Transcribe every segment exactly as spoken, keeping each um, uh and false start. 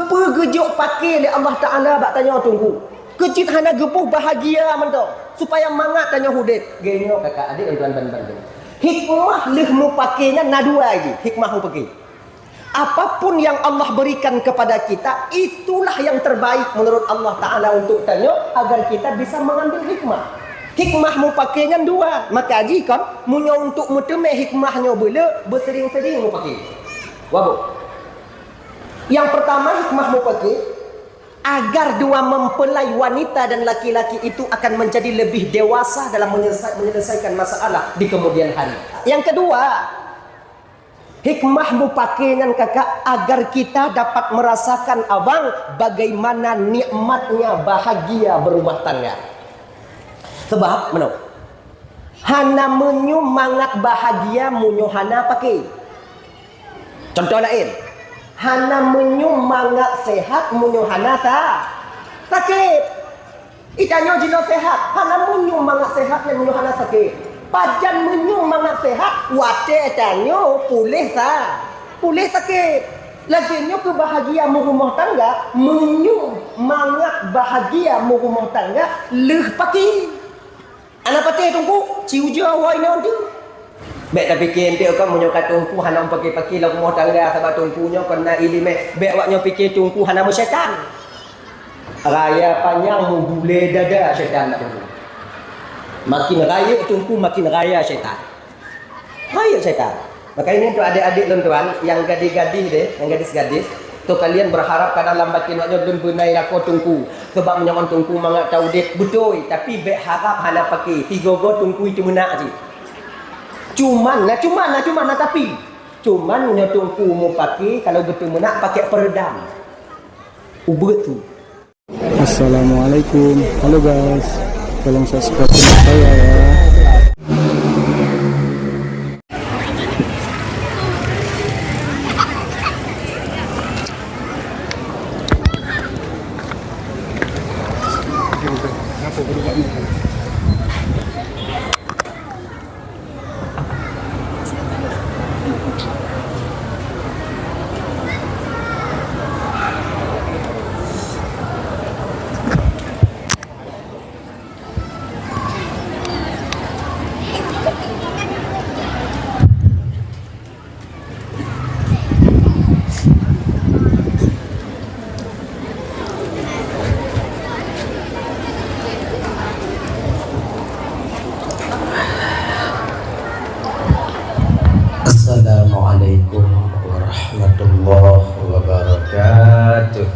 Peue geujok paké lé Allah Taala bak tanyoe Teungku? Keucit hana geuboh bahagia mantong, supaya mangat tanyoe udép. Geuh nyoe kakak adék lôn tuan ban-ban. Hikmah lheueh mupaké nyan na dua jih, hikmah mupaké. Apapun yang Allah berikan kepada kita, itulah yang terbaik menurut Allah Taala untuk tanyoe, agar kita bisa mengambil hikmah. Hikmah mupaké nyan dua, maka jih kon, meunyoe untuk meuteumé hikmah nyoe beuleu, beusering-sering mupaké. Waboh. Yang pertama, hikmah mupaké, agar dua mempelai wanita dan laki-laki itu akan menjadi lebih dewasa dalam menyelesa-, menyelesaikan masalah di kemudian hari. Yang kedua, hikmah mupaké nyan kakak, agar kita dapat merasakan abang bagaimana nikmatnya bahagia berumah tangga. Sebab, meunoe, hana meunyoe mangat bahagia meunyoe hana paké. Contoh laén, hana meunyoe mangat sehat meunyoe hana sa-, sakét. Ita nyoe jinoe sehat, hana meunyoe mangat sehat nyan meunyoe hana sakét. Pajan meunyoe mangat sehat, watée tanyoe puléh sa-, puléh sakét. Lagée nyoe keuh bahagia meurumoh tangga, meunyoe mangat bahagia meurumoh tangga, lheueh paké. Hana patéh Teungku, ci ujoe woe inoe tu. Bék tapiké eunteuk kon meunyoe ka Teungku hana meupaké-paké lam rumoh tangga, sabab Teungku nyoe kon na iéleumé. Bék awak nyoe piké Teungku hana meusyaitan. Raya panyang meubulée dada syaitan bak Teungku. Makin rayeuk Teungku, makin raya syaitan. Rayeuk syaitan. Maka ini untuk adik-adik lôn tuan, nyang gadih-gadih deh, nyang gadis-gadis, tu kalian berharap kadang lam batin awak nyoe lôn beunai lakoe Teungku. Sebab meunyoe ngon Teungku mangat taudép, beutôi, tapi bék harap hana paké, sigoe-goe Teungku itu meunak cit. Cuman, na cuman, na cuman, na tapi. Cuman meunyoe Teungku meupaké, kalau beutôi meunak, pakai peredam. Ubeut tu. Assalamualaikum. Halo guys, tolong subscribe channel saya ya. Assalamualaikum warahmatullahi wabarakatuh.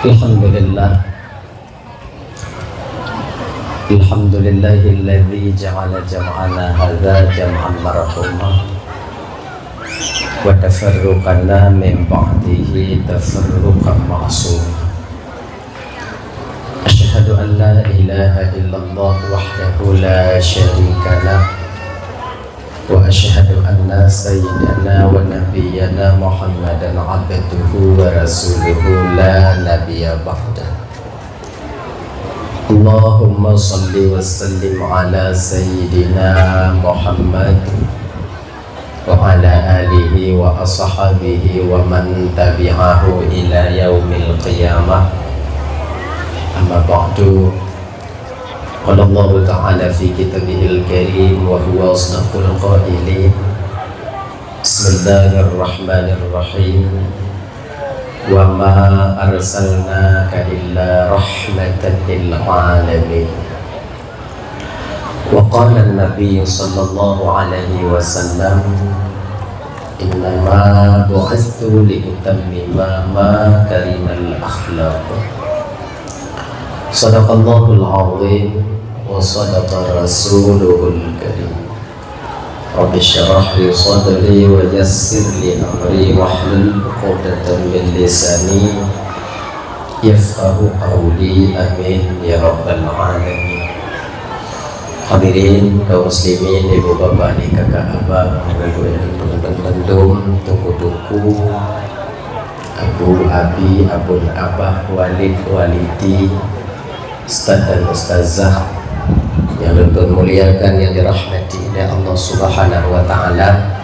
Alhamdulillah. Alhamdulillahilladzi ja'ala jam'ana hadza jam'an marhuma, wa tafarruqana min ba'dihi tafarruqan ma'suma. Asyhadu an la ilaha illallah wahdahu la syarika lah. Wa asyhadu anna sayyidana wa nabiyyana Muhammadan abduhu wa rasuluhu la nabiyya ba'dah. Allahumma shalli wa sallim ala sayyidina Muhammad wa ala alihi wa ashabihi wa man tabi'ahu ila yaumil qiyamah. Amma ba'du. Qala Allahu ta'ala fi kitabihil karim wa huwa asdaqul qailin. Bismillahirrahmanirrahim. Wa ma arsalnaka illa rahmatan lil alamin. Wa qala an-nabi sallallahu alaihi wasallam, "Innama bu'itstu li utammima makarimal akhlaq." Sadaqallahul azim wa sadaqa rasuluhul karim. Rabbi syrah li sadri wa yassir li amri wahlul 'uqdatam min lisani yafqahu qawli. Amin ya rabbal alamin. Hadirin kaum muslimin, ibu bapak, adik kakak abang, ibu-ibu, teungku-teungku, abu abi, abon abah, walid walidi, ustaz dan ustazah, Nyang lôn muliakan, nyang dirahmati lé Allah Subhanahu wa Ta'ala,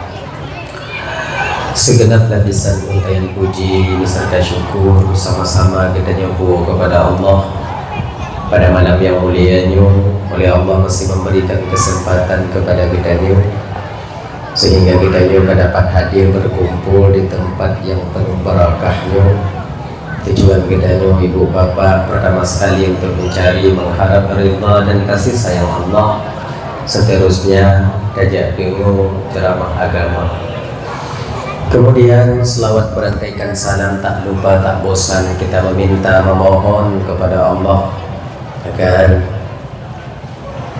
sigeunab lapisan untaian puji beserta syukur sama-sama geutanyoe bôh kepada Allah pada malam yang mulia nyoe, oleh Allah masih memberikan kesempatan kepada geutanyoe sehingga geutanyoe ka dapat hadir berkumpul di tempat yang penuh barakah nyoe. Tujuan geutanyoe, ibu bapak, pertama sekali untuk mencari, mengharap ridha dan kasih sayang Allah. Seterusnya, tajak deungoe ceramah agama. Kemudian, selawat berantaikan salam tak lupa, tak bosan kita meminta, memohon kepada Allah agar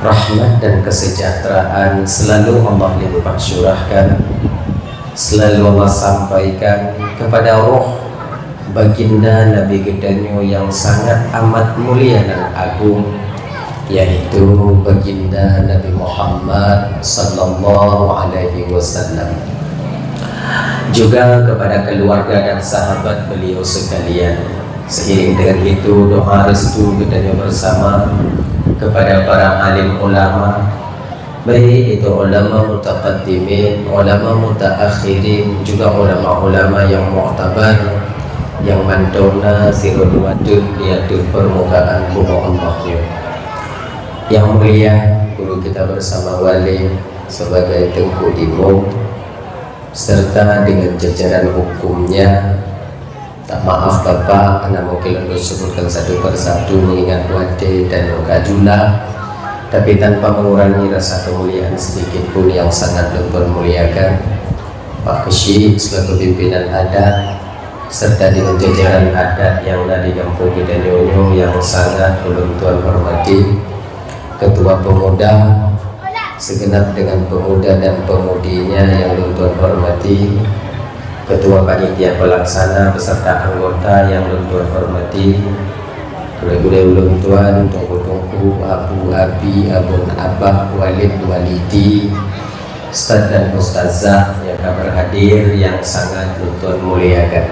rahmat dan kesejahteraan selalu Allah limpah curahkan, selalu Allah sampaikan kepada roh Baginda Nabi geutanyoe yang sangat amat mulia dan agung, yaitu Baginda Nabi Muhammad sallallahu alaihi wasallam. Juga kepada keluarga dan sahabat beliau sekalian. Seiring dengan itu, doa restu geutanyoe bersama kepada para alim ulama, baik itu ulama mutaqaddimin, ulama mutaakhirin, juga ulama-ulama yang muktabar, yang mantong na sidroe dua teuk di ateueh permukaan bumoe Allah nyoe. Yang mulia, guru kita bersama wali sebagai teungku imum, serta dengan jajaran hukumnya. Tak maaf Bapak, karena mungkin lôn sebutkan satu per satu mengingat watée dan ka jula, tapi tanpa mengurangi rasa kemuliaan sedikit pun yang sangat lôn muliakan. Pak Keuchik selaku pimpinan adat, serta dengan jajaran adat yang ada di kampung kita nyoe yang sangat ulôn tuan hormati, Ketua Pemuda, segenap dengan pemuda dan pemudinya yang lôn tuan hormati, Ketua Panitia Pelaksana beserta anggota yang lôn tuan hormati, gurée-gurée ulôn tuan, teungku-teungku, abu, abi, abon, abah, walid, walidi, ustaz dan ustazah yang ka berhadir yang sangat lôn tuan muliakan.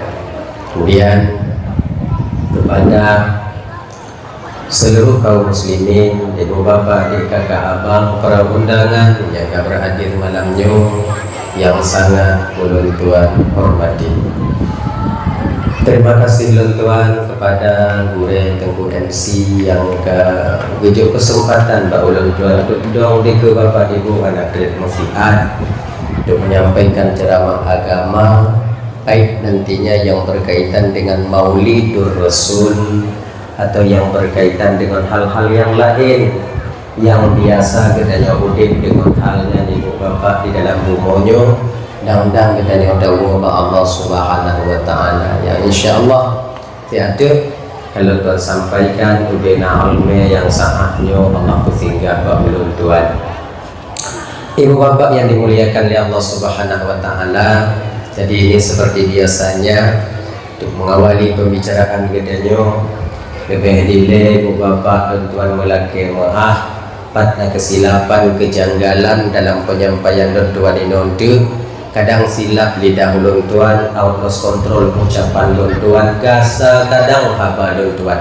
Kemudian kepada seluruh kaum muslimin, ibu bapak, adik kakak abang, para undangan yang ka berhadir malam nyoe yang sangat ulôn tuan hormati. Terima kasih lôn tuan kepada gurée teungku M C yang ka geujok kesempatan bak ulôn tuan untuk dong dikeue bapak ibu hana treb meusiat untuk menyampaikan ceramah agama, baik nantinya yang berkaitan dengan Maulidur Rasul atau yang berkaitan dengan hal-hal yang lain yang biasa geutanyoe udeb deungon hal nyan ibu bapak di dalam bumoe nyoe, dang-dang geutanyoe dawoe bak Allah Subhanahu wa Ta'ala. Ya, insya Allah, siat teuk ka lôn tuan sampaikan ubena ilmu yang saat nyoe Allah peusinggah bak ulôn tuan. Ibu bapak yang dimuliakan oleh Allah Subhanahu wa Ta'ala, jadi ini seperti biasanya, untuk mengawali pembicaraan geutanyoe, leubeh dilée ibu bapak lôn tuan meulakée meuáh, pat na keusilapan, kejanggalan dalam penyampaian lôn tuan inoe teuk, kadang silap lidah ulôn tuan, out of control ucapan lôn tuan, gasa kadang haba lôn tuan.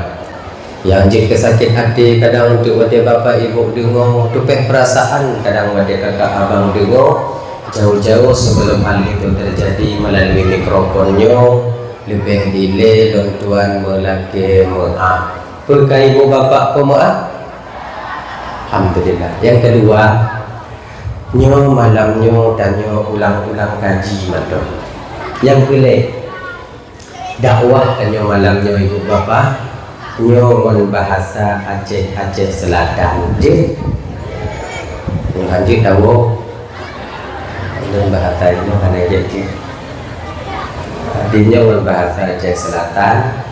Nyang jeuet keu sakét até kadang untuk watée bapak ibu deungoe, tupéh peurasaan kadang watée kakak abang deungoe, jauh-jauh sebelum hal itu terjadi melalui mikrofon nyoe, leubeh dilée lôn tuan meulakée meuáh. Peu ka ibu bapak peumeuáh? Alhamdulillah. Nyang keudua, nyoe malam nyoe tanyoe ulang-ulang kaji mantong. Nyang keulhée, dakwah tanyoe malam nyoe ibu bapak, nyoe ngon bahasa Aceh, Aceh Selatan. Jeuet? Nyoe hanjeuet dawoe. Ngon bahasa nyoe hana jeuet cit. Tapi nyoe ngon bahasa Aceh Selatan.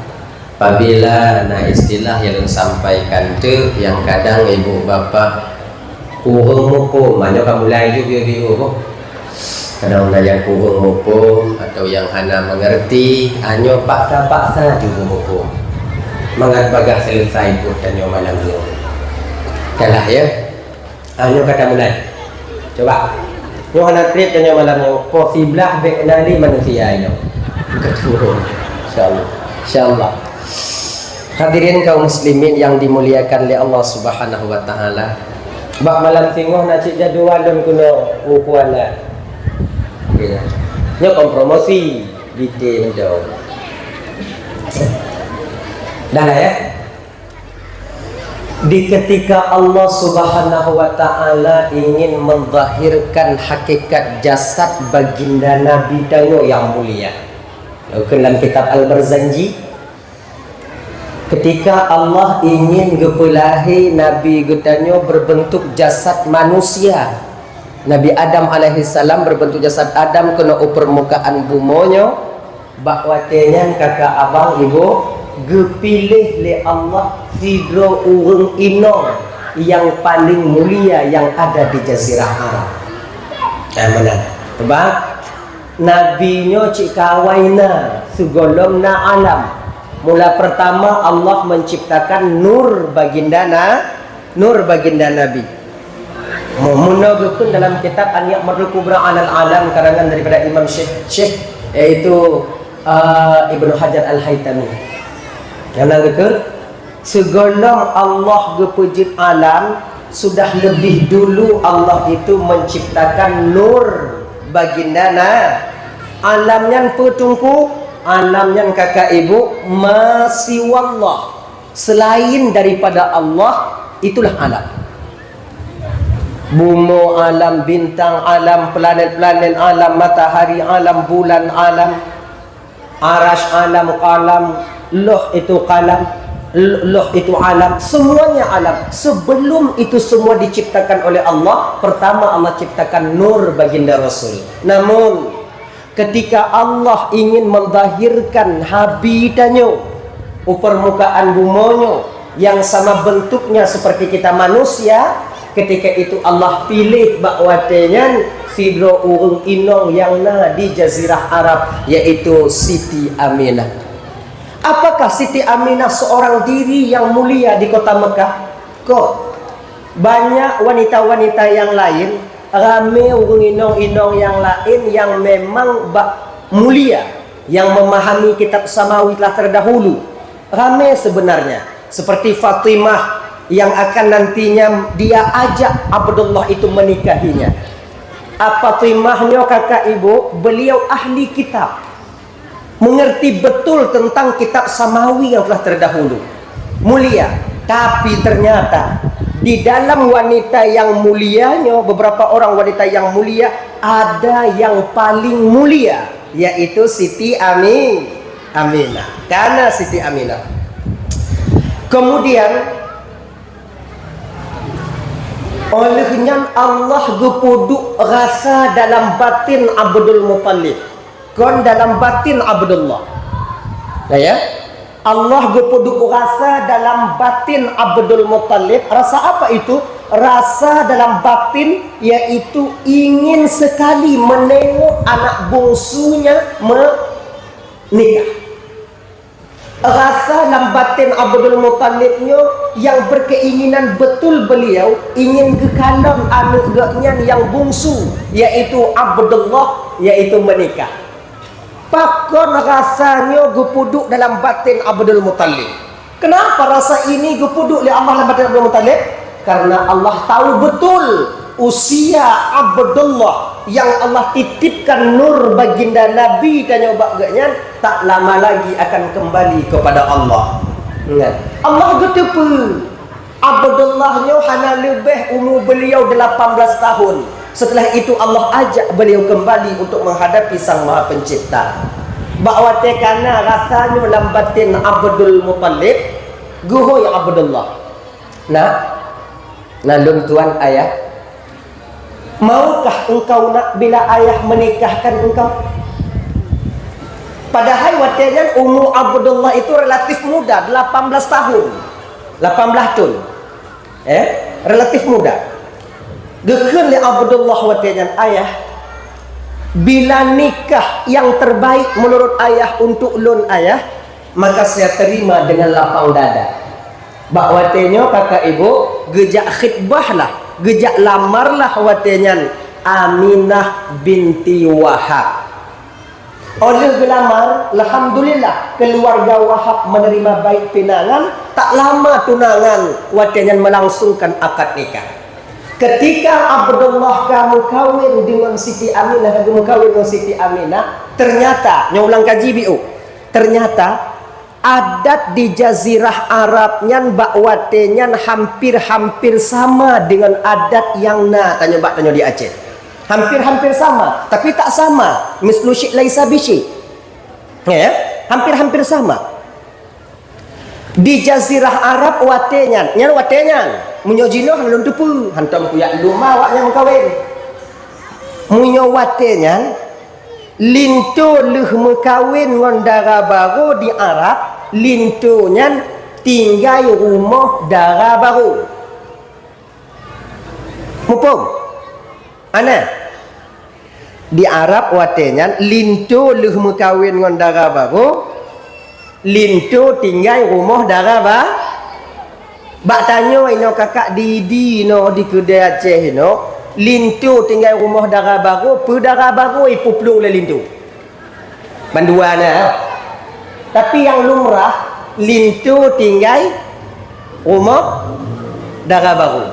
Apabila na istilah nyang lôn sampaikan teuk nyang kadang ibu bapak kureueng muphom, nyoe ka mulai ju biôh-biôh boh. Kadang na nyang kureueng muphom atau nyang hana mengerti, nyoe paksa-paksa ju muphom. Mangat bagaih selesai buet tanyoe malam nyoe. Yalah, ya. Ah, nyoe ka tamulai. Cuba. Nyoe hana treb tanyoe malam nyoe. Poh siblaih bék na lé manusia nyoe. Insya Allah. Insya Allah. Hadirin kaum muslimin yang dimuliakan oleh Allah Subhanahu wa Ta'ala. Bak malam singoh na cit jadwal lôn keunoe u Kuala. Nyoe kon promosi, dite mantong. Dah lah ya. Di ketika Allah Subhanahu wa Ta'ala ingin menzahirkan hakikat jasad baginda Nabi tanyoe yang mulia. Laukeuh dalam kitab Al-Barzanji, ketika Allah ingin geupeulahé Nabi geutanyoe berbentuk jasad manusia, Nabi Adam alaihissalam berbentuk jasad Adam keunoe u permukaan bumoe nyoe, bak watée nyan kakak abang ibu geupiléh lé Allah sidroe ureuëng inong nyang paleng mulia nyang ada di Jazirah Arab. Nah, meunan. Sebab Nabi nyoe cit ka awai na, sigohlom na alam. Mula pertama Allah menciptakan nur baginda na, nur baginda Nabi. Mu-, meunoe geukheun dalam kitab An-Ni'matul Kubra 'alal Alam karangan daripada Imam Syekh, Syekh, yaitu, uh, Ibnu Hajar Al-Haitami. Nyang na geukheun, sigohlom Allah geupeujeuet alam, sudah lebih dulu Allah itu menciptakan nur baginda na. Alam nyan peue Teungku? Alam nyan kakak ibu, ma siwallah. Selain daripada Allah, itulah alam. Bumoe alam, bintang alam, planet-planet alam, matahari alam, bulan alam, arasy alam, kalam, loh itu kalam, l-, loh itu alam, semuanya alam. Sebelum itu semua diciptakan oleh Allah, pertama Allah ciptakan nur baginda Rasul. Namun, ketika Allah ingin menzahirkan Nabi tanyoe u permukaan bumoe nyoe, nyang sama bentuknya seperti kita manusia, ketika itu Allah piléh bak watée nyan sidroe ureuëng inong nyang na di Jazirah Arab, yaitu Siti Aminah. Apakah Siti Aminah seorang diri yang mulia di kota Mekah? Kon. Banyak wanita-wanita yang lain, ramé ureuëng inong-inong nyang laén nyang memang bak mulia, nyang memahami kitab samawi telah terdahulu. Ramé sebenarnya, seperti Fatimah yang akan nantinya dia ajak Abdullah itu menikahinya. Ah, Fatimah nyoe kakak ibu, beliau ahli kitab. Mengerti betul tentang kitab samawi yang telah terdahulu. Mulia. Tapi ternyata di dalam wanita yang mulia nyoe, beberapa orang wanita yang mulia, ada yang paling mulia, yaitu Siti Ami-, Aminah. Karena Siti Aminah. Kemudian, oleh nyan Allah geupeuduek rasa dalam batin Abdul Muttalib. Kon dalam batin Abdullah. Nah, ya. Allah geupeuduek rasa dalam batin Abdul Muttalib. Rasa apa itu? Rasa dalam batin yaitu ingin sekali menengok anak bungsunya menikah. Rasa lam batin Abdul Muttalib nyoe nyang berkeinginan betul beliau ingin geukalon aneuk geuh nyan nyang bungsu, yaitu Abdullah, yaitu menikah. Pakon rasa nyoe geupeuduek dalam batin Abdul Muttalib? Kenapa rasa ini geupeuduek lé Allah lam batin Abdul Muttalib? Karena Allah tahu betul usia Abdullah yang Allah titipkan nur baginda Nabi tanyoe bak geuh nyan tak lama lagi akan kembali kepada Allah. Ingat, Allah geuteupeue Abdullah nyoe hana leubeh umu beliau delapan belas tahun. Setelah itu Allah ajak beliau kembali untuk menghadapi Sang Maha Pencipta. Bak watée kana rasa nyoe lam batin Abdul Muttalib, geuhôi Abdullah. Nak, nak lôn tuan ayah, maukah engkau nak bila ayah menikahkan engkau? Padahai watée nyan umu Abdullah itu relatif muda, delapan belas tahun. Lapan belas thon. Eh, relatif muda. Geukheun lé Abdullah watée nyan, "Ayah, bila nikah yang terbaik menurut ayah untuk lôn ayah, maka saya terima dengan lapang dada." Bak watée nyoe kakak ibu geujak khitbah lah, geujak lamar lah watée nyan Aminah binti Wahab. Óh lheueh geulamar, alhamdulillah, keuluwarga Wahab meuneurimong baik pinangan, tak lama tunangan watée nyan meulangsungkan akad nikah. Ketika Abdullah ka meukawen deungon Siti Aminah, ka geumeukawen ngon Siti Aminah, ternyata, nyoe ulang kaji biôh, ternyata adat di Jazirah Arab nyan bak watée nyan hampir-hampir sama deungon adat nyang na tanyoe bak tanyoe di Aceh. Hampir-hampir sama, tapi tak sama. Mislu syik laisa bisyik. Ya, hampir-hampir sama. Di Jazirah Arab watée nyan, nyan watée nyan, meunyoe jinoe hana lôn teupeue, hantom kuyak lôn ma awak nyang meukawen. Meunyoe watée nyan, linto lheueh meukawen ngon dara barô di Arab, linto nyan tinggai rumoh dara barô. Muphom? Ana, di Arab watée nyan, linto lheueh meukawen ngon dara barô, linto tinggai rumoh dara ba-, bak tanyoe inoe kakak di, di inoe di keudée Aceh inoe, linto tinggai rumoh dara barô, peue dara barô ipuplueng lé linto. Bandua na. Tapi nyang lumrah, linto tinggai rumoh dara barô.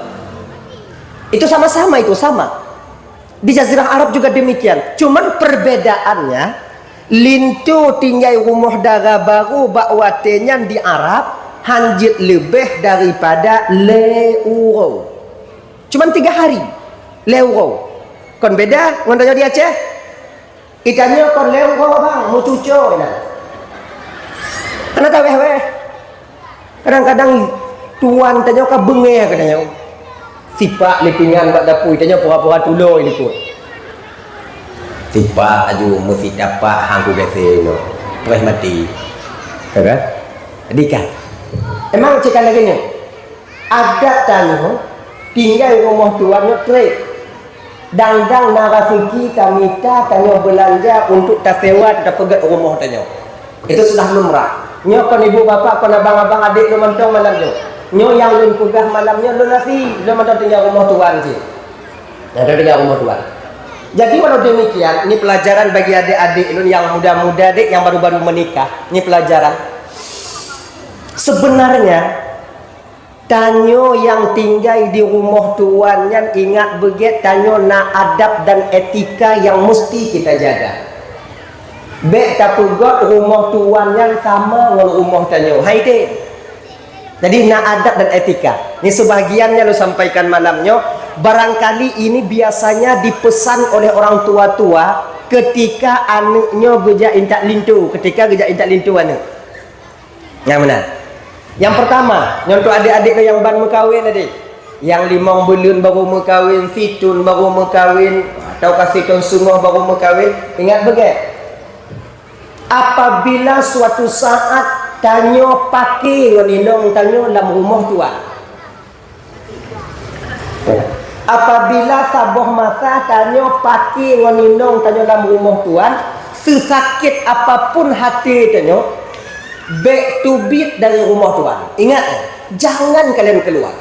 Itu sama-sama, itu sama. Di Jazirah Arab juga demikian. Cuman perbedaannya, linto tinggai rumoh dara barô bak watée nyan di Arab hanjeuet leubeh daripada lhée uroe. Cuman tiga hari, lhée uroe. Kon beda ngon tanyoe di Aceh. Itanyoe kon lhée uroe bang, meucuco inan. Hana taweh-weh. Kadang-kadang tuan tanyoe ka beungéh keu tanyoe. Sipak lé pingan bak dapu, itanyoe pura-pura tulôi likot. Sipak aju meusitak pak hang ku geuseue nyoe. Preh maté. Ya kan? Jadi kan? Emang cit ka lagée nyoe. Adat tanyoe, tinggai rumoh tuan nyoe treb. Dang-dang na raseuki tamita tanyoe beulanja untuk tasewa, tapeugét rumoh tanyoe. Itu sudah lumrah. Nyoe kon ibu bapak, kon abang-abang, adék lôn mantong malam nyoe. Nyoe nyang lôn peugah malam nyoe lôn asie, lôn mantong tinggai rumoh tuan cit. Nyang lôn tinggai rumoh tuan. Jadi walau demikian, ini pelajaran bagi adik-adik lôn yang muda-muda dek, yang baru-baru menikah. Ini pelajaran. Sebenarnya, tanyoe nyang tinggai di rumoh tuan nyan ingat beugét, tanyoe na adab dan etika nyang musti kita jaga. Bék tapeugét rumoh tuan nyan sama ngon rumoh tanyoe. Hai deh. Jadi na adab dan etika. Ni sebahagian nyang lôn sampaikan malam nyoe, barangkali ini biasanya dipesan oleh orang tua-tua ketika aneuk nyoe geujak intat linto, ketika geujak intat linto aneuk. Nyang meunan. Nyang pertama, nyoe untuk adik-adik nyang ban meukawen tadi. Nyang limong buleuen baru meukawen, sithon baru meukawen, atawa ka sithon seungoh baru meukawen, ingat beugét. Apabila suatu saat tanyoe paké ngon inong tanyoe lam rumoh tuan. Apabila saboh masa tanyoe paké ngon inong tanyoe lam rumoh tuan, seusakét apapun haté tanyoe, bék teubiet dari rumoh tuan. Ingat, jangan kalian keluar.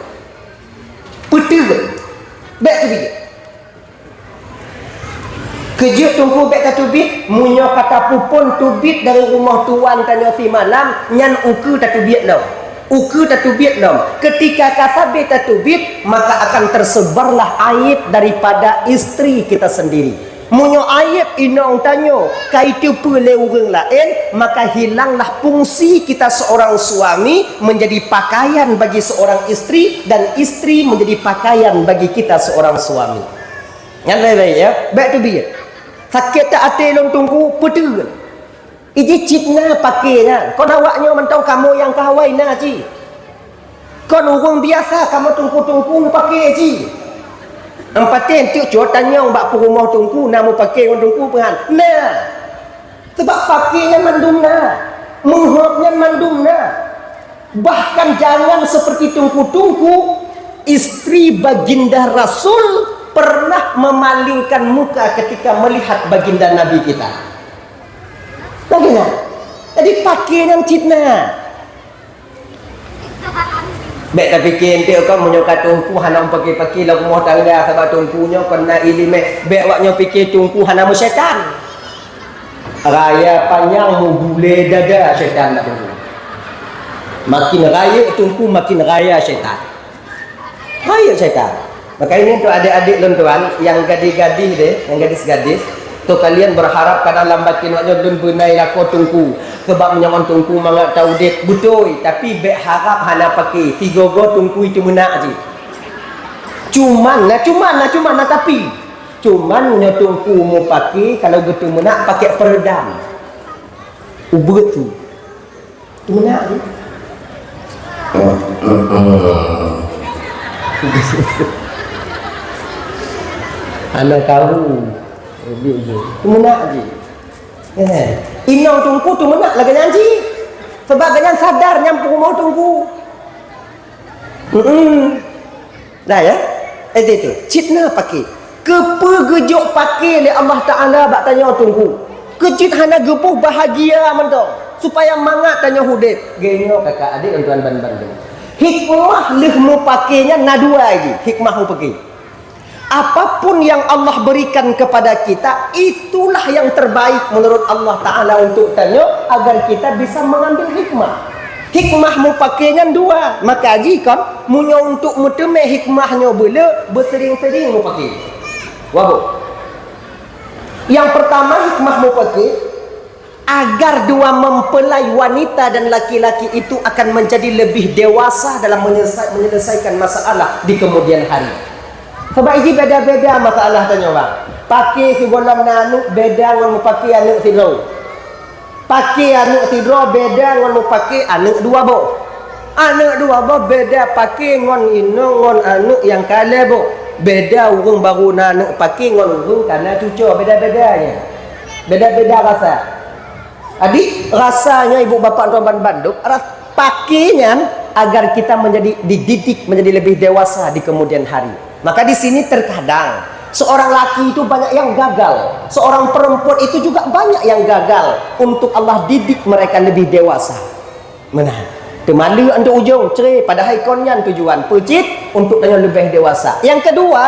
Peuteubiet. Bék teubiet. Keujeuet teungku bék tateubiet, meunyoe ka tapuphon teubiet dari rumoh tuan tanyoe simalam, nyan ukeue tateubiet lom. Ukeue tateubiet lom. Ketika ka sabe tateubiet, maka akan tersebarlah aib daripada istri kita sendiri. Meunyoe aib inong tanyoe ka iteupeue lé ureuëng laén, maka hilanglah fungsi kita seorang suami menjadi pakaian bagi seorang istri, dan istri menjadi pakaian bagi kita seorang suami. Nyan baik-baik, ya. Bék teubiet. Sakét that até lôn teungku, peuteubiet. Iji cit na paké nyan. Kon awak nyoe mantong kamoe nyang ka awai na cit. Kon ureuëng biasa kamoe teungku-teungku meupaké cit. Ampatée enteuk cot tanyong bak peurumoh teungku na meupaké ngon teungku peuhan. Na. Sebab paké nyan mandum na. Meuhok nyan mandum na. Bahkan jangan seperti teungku-teungku, istri baginda Rasul pernah memalingkan muka ketika melihat baginda Nabi kita. Lagi na. Jadi paké nyan cit na. Bék tapiké enteuk kon meunyoe ka teungku hana meupaké-paké lam rumoh tangga sabab teungku nyoe kon na iéleumé. Bék awak nyoe piké teungku hana meusyaitan. Raya panyang meugulée dada syaitan nak teungku. Makin rayeuk teungku, makin raya syaitan. Rayeuk syaitan. Maka ini untuk adik-adik lôn tuan, nyang gadih-gadih deh, nyang gadis-gadis, tu kalian berharap kadang lam batin awak nyoe lôn beunai lakoe teungku. Sebab meunyoe ngon teungku mangat taudeb, beutôi, tapi bèk harap hana paké, sigoe-goe teungku teumeunak jih. Cuman, na cuman, na cuman, na tapi. Cuman meunyoe teungku meupaké, kalau geuteumeunak paké peredam. Ubeut su. Meunak tu. Hana karu. Meunak jih. Eh, inong teungku tu meunak lagèe nyan jih. Sebab gobnyan sadar nyan peurumoh teungku. Hmm. Dah ya? Eh, itu. Cit na paké. Keupeue geujok paké lé Allah Taala bak tanyoe teungku? Keu cit hana geuboh bahagia mantong, supaya mangat tanyoe udeb. Geuh nyoe kakak adik lôn tuan ban-ban. Hikmah lheueh meupaké nyan na dua jih, hikmah meupaké. Apapun yang Allah berikan kepada kita, itulah yang terbaik menurut Allah Taala untuk tanyoe, agar kita bisa mengambil hikmah. Hikmah meupaké nyan dua, maka jih kon, meunyoe untuk meuteumé hikmah nyoe beuleu, beuseuring-seuring meupaké. Waboh. Yang pertama, hikmah meupaké, agar dua mempelai wanita dan laki-laki itu akan menjadi lebih dewasa dalam menyelesa-, menyelesaikan masalah di kemudian hari. Sebab iji beda-beda masalah tanyoe, bang. Paké sigohlom na aneuk beda ngon meupaké aneuk sidroe. Paké aneuk sidroe beda ngon meupaké aneuk dua boh. Aneuk dua boh beda paké ngon inong ngon aneuk nyang ka lhèe boh. Beda ureueng barô na aneuk paké ngon ureueng ka na cucoe, beda-beda nyan. Beda-beda rasa. Jadi, rasa nyan ibu bapak tuan ban-, bandum, ras-, paké nyan agar kita menjadi, dididik menjadi lebih dewasa di kemudian hari. Maka di sini terkadang seorang laki itu banyak yang gagal, seorang perempuan itu juga banyak yang gagal untuk Allah didik mereka lebih dewasa. Meunan. Teuma le untuk ujong, cre, padahai kon nyan tujuan. Peue cit? Untuk tanyoe leubeh dewasa. Yang kedua,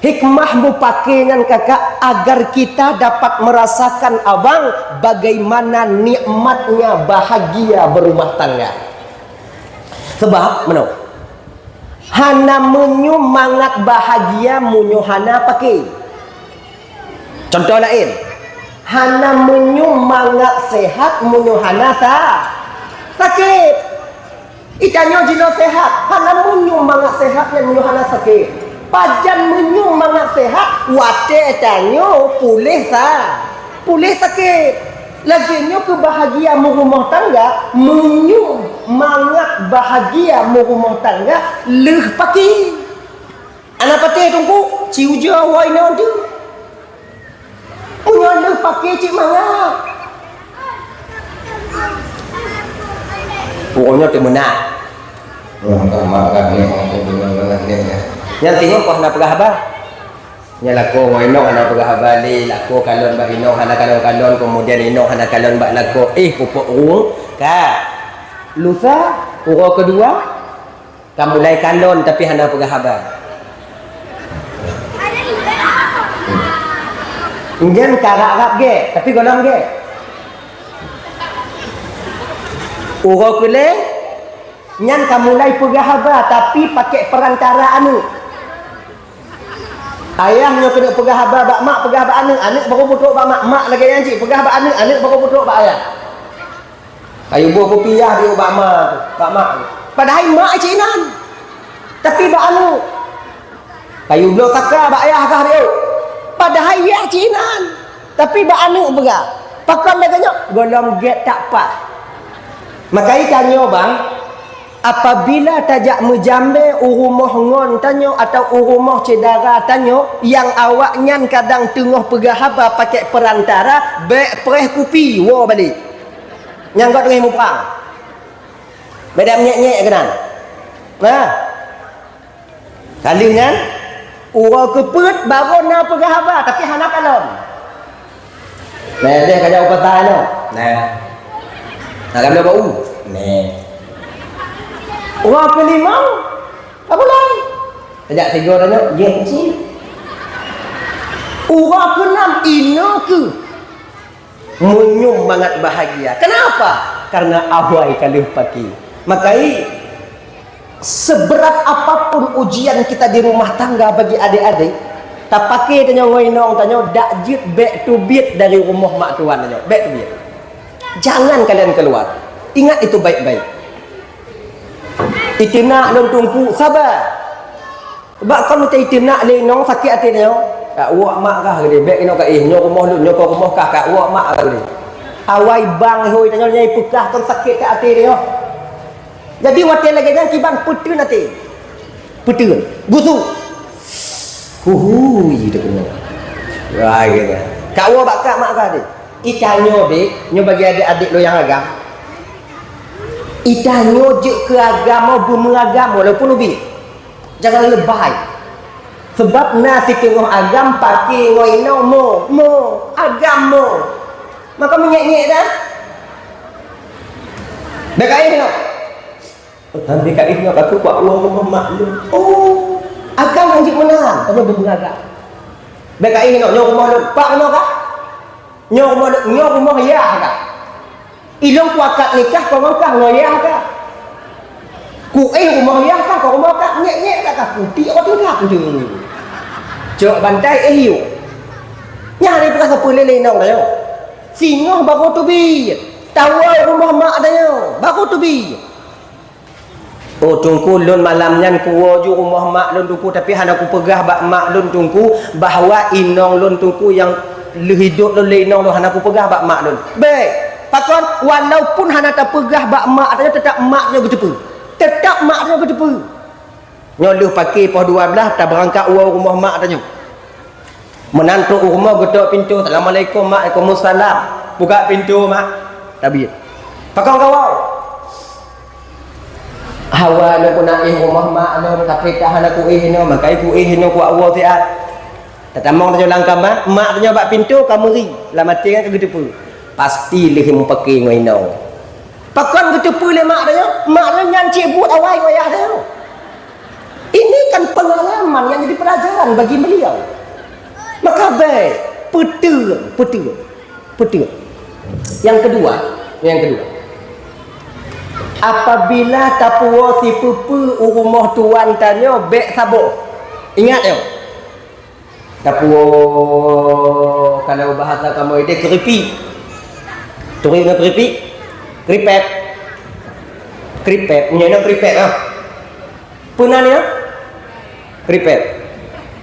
hikmah meupaké nyan kakak agar kita dapat merasakan abang bagaimana nikmatnya bahagia berumah tangga. Sebab meunoe, hana meunyoe mangat bahagia meunyoe hana paké. Contoh laén, hana meunyoe mangat sehat meunyoe hana sa-, sakét. Ih, tanyoe jinoe sehat, hana meunyoe mangat sehat nyan meunyoe hana sakét. Pajan meunyoe mangat sehat, watèe tanyoe puléh sa-, puléh sakét. Lagèe nyoe keuh bahagia meurumoh tangga, meunyoe mangat bahagia meurumoh tangga lheueh paké. Hana patéh teungku, ci ujoe woe inoe teuh. Meunyoe lheueh paké cit mangat. Pokoknya teumeunak. Nyan singoh kok hana peugah haba. Nyan lakoe ngon inong hana peugah haba lé, lakoe kalon bak inong hana kalon-kalon, kemudian inong hana kalon bak lakoe, eh, pupuk ureueng ka. Lusa, uroe keudua, ka mulai kalon tapi hana peugah haba. Nyan ka rab-rab gèt, tapi gohlom gèt. Uroe keulhèe, nyan ka mulai peugah haba, tapi pakèk peurantara aneuk. Ayah nyoe keuneuk peugah haba bak mak, peugah bak aneuk, aneuk baru peutrok bak mak, mak lagèe nyan cit peugah bak aneuk, aneuk baru peutrok bak ayah. Kayue boh kupiah di ubak ma, bak mak. Padahai mak cit inan. Tapi bak aneuk. Kayue bloe saka bak ayah kah di. Padahai yah cit inan. Tapi bak aneuk peugah. Pakon lagèe nyoe? Gohlom gèt tak paih. Maka tanyoe bang, apabila tajak meujamè u rumoh ngon tanyoe atawa u rumoh syedara tanyoe nyang awaknyan kadang teungoh peugah haba pakèk peurantara, bèk preh kupi, woe balek. Nyang gob teungoh muprang. Beda menyek-nyek keunan. Nah. Ka lheueh nyan, uroe keupeuet barô na peugah haba, tapi hana kalon. Nah, deh ka jak u pasa nyoe. Nah. Nah, ka bloe bak u. Nah. Uroe keulimong, ka pulang. Tajak sigoe tanyoe, gèt cit. Uroe keunam, inoe keuh. Meunyoe mangat bahagia. Kenapa? Karena awai ka lheueh paké. Makai, Seberat apapun ujian kita di rumah tangga bagi adik-adik, tapaké tanyoe ngon inong tanyoe, dak jeuet bék teubiet dari rumoh mak tuan tanyoe, bék teubiet. Jangan kalian keluar. Ingat itu baik-baik. Iteunak lôn Teungku, saba. Bak kon teuiteunak lé inong sakét até tanyoe. Kak, woe mak kah geude, bék inong ka éh, nyoe rumoh lôn, nyoe kon rumoh kah, kak, woe mak kah geude. Awai bang hôi tanyoe nyang ipeugah kon sakét ka até tanyoe. Jadi watée lagée nyan kiban peuteun até. Peuteun. Gusu. Huhui teukeunong. Wah, iya. Kak woe bak kak mak kah deh. Itanyoe deh, nyoe bagi adik-adik lo nyang agam. Itanyoe jeuet keu agam, beumeuragam walaupun ubit. Jangan lebay. Sebab na siteungoh agam paké ngon inong mo, mo, agam mo. Maka menyek-nyek dah. Dah kain tengok. Tapi kat Ibu aku kuat uang rumah mak lu. Oh, agam lanjut menang. Kamu beragam. Baik kat Ibu nyoe rumah lu. Pak rumah kah? Nyoe rumah lu, nyoe rumah yah kah? Ilong kuakat nikah kau ngangkah ngoyah kah? Ku eh rumah yah kah kau rumah kah? Nyek-nyek tak kah? Kutik kau tingkah kucing. Cok bantai eh yuk. Nyari pernah sepuluh lele nong dah yuk. Singoh baru tu bi. Tawa rumah mak dah yuk. Baru tu bi. Oh Teungku, lôn malam nyan kuwoe ju rumoh mak lôn Teungku, tapi hana kupeugah bak mak lôn Teungku bahwa inong lôn Teungku nyang lheueh idop lôn lé inong lôn, hana kupeugah bak mak lôn. Bék! Pakon? Walaupun hana tapeugah bak mak tanyoe, teutap mak tanyoe geuteupeue. Teutap mak tanyoe geuteupeue. Nyoe lheueh pagi poh dua belas tabeurangkat woe rumoh mak tanyoe. Meunan trok u rumoh geutok pintoe, "Assalamualaikum, Mak." "Waalaikumsalam." "Buka pintoe, Mak." Tabiet. "Pakon kawoe?" "Hawa lôn keuneuk éh rumoh mak lôn, tapi tak hana kuéh inoe, maka kuéh inoe kuwoe siat." Tatamong tanyoe lam kama, mak tanyoe bak pintoe ka meuri, lam até nyan ka geuteupeue. Pasti lheueh meupaké ngon inong. Pakon geuteupeue lé mak tanyoe? Mak tanyoe nyan cit buet awai ngon ayah tanyoe. Ini kan pengalaman yang jadi pelajaran bagi beliau. Maka bék, peuteun, peuteun, peuteun. Yang kedua, yang kedua. Apabila tapuwoe sipeue-peue u rumoh tuan tanyoe, bék saboh. Ingat nyoe. Tapuwoe, kalau bahasa kamoe idéh, keripik. Turi ngon keripik? Keripet. Keripet. Nyoe na keripet ah. Peue nan nyoe? Keripet.